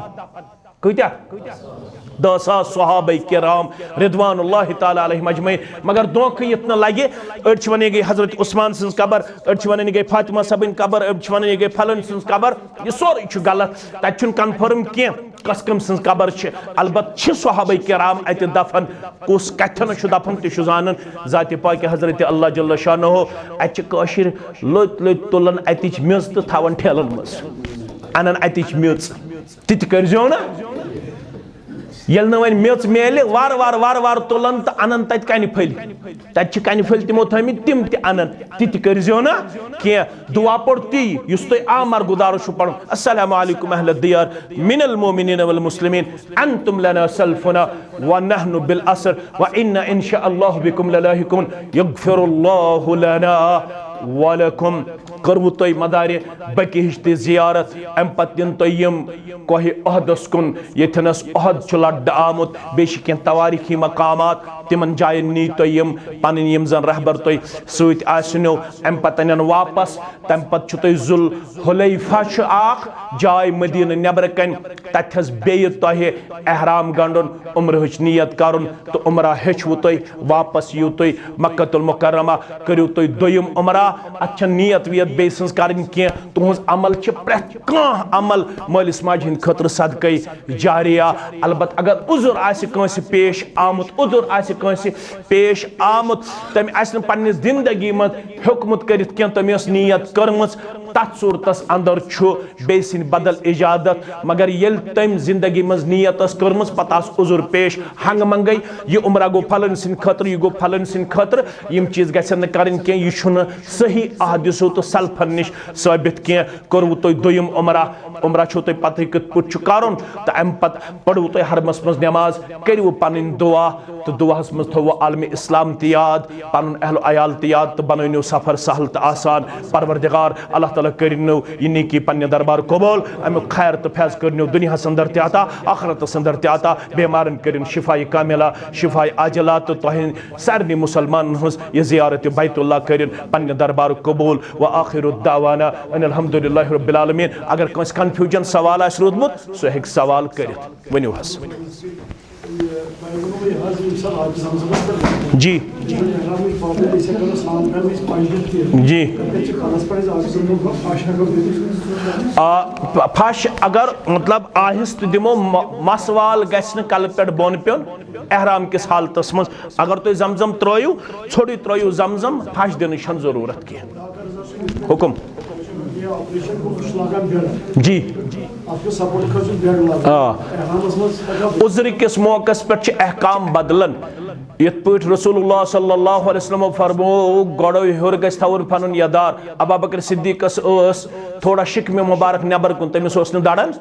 کۭتیاہ؟ دَہ ساس صحابہ کرام رضوان اللہ تعالیٰ علیہم اجمعین۔ مگر دھوکہٕ یُتھ نہٕ لگہِ، أڑۍ چھِ ونان، یہِ گٔے حضرت عثمان سٕنٛز قبر، أڑۍ چھِ ونان، یہِ گٔے فاطمہ صٲبٕنۍ قبر، أڑۍ چھِ ونان، یہِ گٔے فلٲنۍ سٕنٛز قبر۔ یہِ سورُے چھُ غلط، تَتہِ چھُنہٕ کنفرم کینٛہہ کۄس کٔمۍ سٕنٛز قبر چھِ۔ البتہٕ چھِ صحابہ کرام اَتہِ دفن، کُس کتھٮ۪ن چھُ دفن تہِ چھُ زانان ذاتِ پاکِ حضرت اللہ جل شانہ۔ اَتہِ چھِ کٲشِرۍ لٔتۍ لٔتۍ تُلان اَتِچ میٚژ تہٕ تھاوان ٹھیلن منٛز، انان اَتِچ میٚژ۔ تہِ تہِ کٔرۍزیو نہٕ۔ ییٚلہِ نہٕ وۄنۍ میٚژ میلہِ، وارٕ وارٕ وارٕ وارٕ تُلان تہٕ اَنان تَتہِ کَنہِ پھٔلۍ۔ تَتہِ چھِ کَنہِ پھٔلۍ تِمو تھٲومٕتۍ، تِم تہِ اَنان۔ تہِ تہِ کٔرۍزیو نہٕ کینٛہہ۔ دُعا پوٚر تی، یُس تۄہہِ عام مرگُدارو چھُ پَرُن۔ السلام علیکم اہل الدیار من المؤمنین والمسلمین، انتم لنا سلفنا ونحن بالعصر وانا ان شاء اللہ بکم للاحقون، یغفر اللہ لنا ولکم۔ کٔروٕ تۄہہِ مزارِ بقیہٕچ تہِ زیارت؟ اَمہِ پتہٕ دِن تۄہہِ یِم کوہِ احدس کُن، ییٚتھٮ۪نس احد چھُ لڑنہٕ آمُت، بیٚیہِ چھِ کینٛہہ توٲریٖخی مقامات، تِمن جاین نی تُہۍ یِم پنٕنۍ، یِم زن رہبر تۄہہِ سۭتۍ آسنو۔ اَمہِ پتہٕ انن واپس، تَمہِ پتہٕ چھُ تۄہہِ ذوالحلیفہ چھُ اکھ جاے مدیٖنہٕ نٮ۪برٕ کنہِ، تتہِ حظ بیٚیہِ تۄہہِ احرام گنڈُن، عمرٕچ نیت کرُن، تہٕ عمرہ ہیٚچھوٕ تُہۍ، واپس یِیِو تُہۍ مکہ المکرمہ، کٔرِو تُہۍ دوٚیِم عمرہ۔ اتھ چھَنہٕ نیت ویت بیٚیہِ سٕنٛز کرٕنۍ کینٛہہ۔ تُہٕنٛز عمل چھِ پرٛٮ۪تھ کانٛہہ عمل مٲلِس ماجہِ ہٕنٛدِ خٲطرٕ صدقے جاریہ۔ البتہ اگر عذر آسہِ کٲنٛسہِ پیش آمُت، عذر آسہِ کٲنٛسہِ پیش آمُت، تٔمۍ آسہِ نہٕ پننہِ زندگی منٛز ہیوٚکمُت کٔرِتھ کینٛہہ، تٔمۍ ٲس نیت کٔرمٕژ، تتھ صورتس اندر چھُ بیٚیہِ سٕنٛدِ بدل اجازت، مگر ییٚلہِ تٔمۍ زندگی منٛز نیت ٲس کٔرمٕژ، پتہٕ آس عذر پیش، ہنگہٕ منگے، یہِ عمرہ گوٚو پھلٲنۍ سٕنٛدِ خٲطرٕ، یہِ گوٚو پھلٲنۍ سٕنٛدِ خٲطرٕ، یِم چیٖز گژھن نہٕ کرٕنۍ کینٛہہ، یہِ چھُنہٕ صحیح احادیثو تہٕ سلفن نِش ثٲبت کینٛہہ۔ کوٚروٕ تۄہہِ دوٚیِم عمرہ، عمرہ چھو تۄہہِ پتہٕے کِتھ پٲٹھۍ چھُ کرُن، تہٕ اَمہِ پتہٕ پٔرِو تۄہہِ حرمس منٛز نٮ۪ماز، کٔرِو پنٕنۍ دُعا، تہٕ دُعاہس منٛز تھٲوو عالمِ اسلام تہِ یاد، پنُن اہل و عیال تہِ یاد، تہٕ بنٲونیو سفر سہل تہٕ آسان۔ پروردگار اللہ تعالیٰ کٔرِنو یہِ نیکی پننہِ دربار قبول، امیُک خیر تہٕ فیض کٔرِنو دُنیاہس اندر تہِ عطا، آخرتس اندر تہِ عطا، بیمارن کٔرِن شفایہِ کاملہ، شفایہِ عاجلہ، تہٕ تۄہہِ سارنٕے مسلمانن ہٕنٛز یہِ زیارت بیت اللہ کٔرِن پننہِ دربار قبول۔ و آخر دعوانا ان الحمد للہ رب العالمین۔ اگر کٲنٛسہِ کنفیوجن سوال آسہِ روٗدمُت، سُہ ہیٚکہِ سوال کٔرِتھ۔ ؤنِو حظ۔ جی۔ جی۔ آ، پ-، پھش اگر، مطلب، آہستہٕ دِمو، م-، مس وال گژھِ نہٕ کلہٕ پٮ۪ٹھ بۄن پیوٚن احرام کِس حالتس منٛز۔ اگر تُہۍ زمزم ترٲیِو، ژھوٚٹٕے ترٲیِو زمزم، پھش دِنٕچ چھَنہٕ ضروٗرت کینٛہہ۔ حُکم۔ جی۔ آ۔ عذرٕ کِس موقعس پٮ۪ٹھ چھِ احکام بدلن۔ یِتھ پٲٹھۍ رسول اللہ صلی اللہ علیہ وسلم فرموو، گۄڈَے ہیوٚر گژھِ تھاوُن پنُن یدار۔ ابا بکر صدیقس ٲس تھوڑا شِکمہِ مبارک نٮ۪بر کُن، تٔمِس اوس نہٕ دڑان،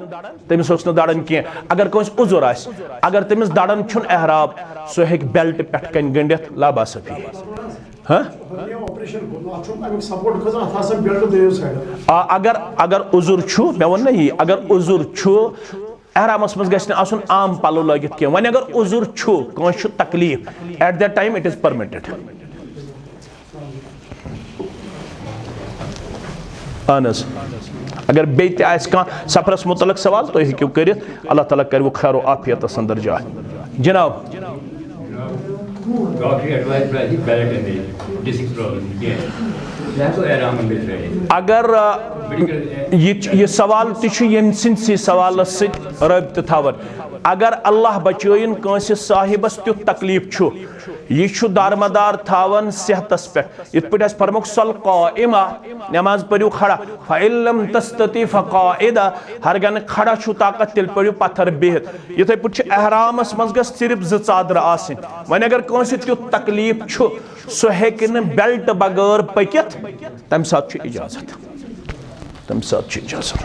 تٔمِس اوس نہٕ دڑان کینٛہہ۔ اگر کٲنٛسہِ عذر آسہِ، اگر تٔمِس دڑان چھُنہٕ احرام، سُہ ہیٚکہِ بیلٹ پٮ۪ٹھ کنہِ گٔنڈِتھ، لا باس فیہ۔ ہاں؟ آ، اگر، اگر عذر چھُ، مےٚ ووٚن نہ یی، اگر عذر چھُ، احرامس منٛز گژھِ نہٕ آسُن عام پلو لٲگِتھ کینٛہہ۔ وۄنۍ اگر عذر چھُ، کٲنٛسہِ چھُ تکلیٖف، at that time it is permitted۔ اہن حظ۔ اگر بیٚیہِ تہِ آسہِ کانٛہہ سفرس متعلق سوال، تُہۍ ہیٚکِو کٔرِتھ۔ اللہ تعالیٰ کَرِوٕ خیر و عافیتس اندر جاے۔ جناب۔ ڈاکٹری ایڈوائز پرٛٮ۪تھ یہِ بیلٹ اَمہِ ڈِسک پرابلم کینٛہہ۔ یہِ ہٮ۪کو احرامن بیٚیہِ ترٛٲیِتھ۔ اگر، آ، میڈیکل، یہِ، یہِ سوال تہِ چھُ ییٚمہِ سٕنٛدسٕے سوالس سۭتۍ رٲبطہٕ تھاوان۔ اگر اللہ بچٲیِن کٲنٛسہِ صاحبس تیُتھ تکلیٖف چھُ، یہِ چھُ دارمدار تھاوان صحتس پٮ۪ٹھ۔ یِتھ پٲٹھۍ اَسہِ فرمووُکھ، "صل قائمہ"، نماز پٔرِو کھڑا، "فإن لم تستطع فقاعدہ"، ہرگاہ نہٕ کھڑا چھُو طاقت، تیٚلہِ پٔرِو پتھر بِہِتھ۔ یِتھَے پٲٹھۍ چھُ احرامس منٛز گژھِ صرف زٕ ژادرٕ آسٕنۍ۔ وۄنۍ اگر کٲنٛسہِ تیُتھ تکلیٖف چھُ، سُہ ہیٚکہِ نہٕ بیلٹ بغٲر پٔکِتھ، تَمہِ ساتہٕ چھُ اجازت۔ تَمہِ ساتہٕ چھُ اجازت۔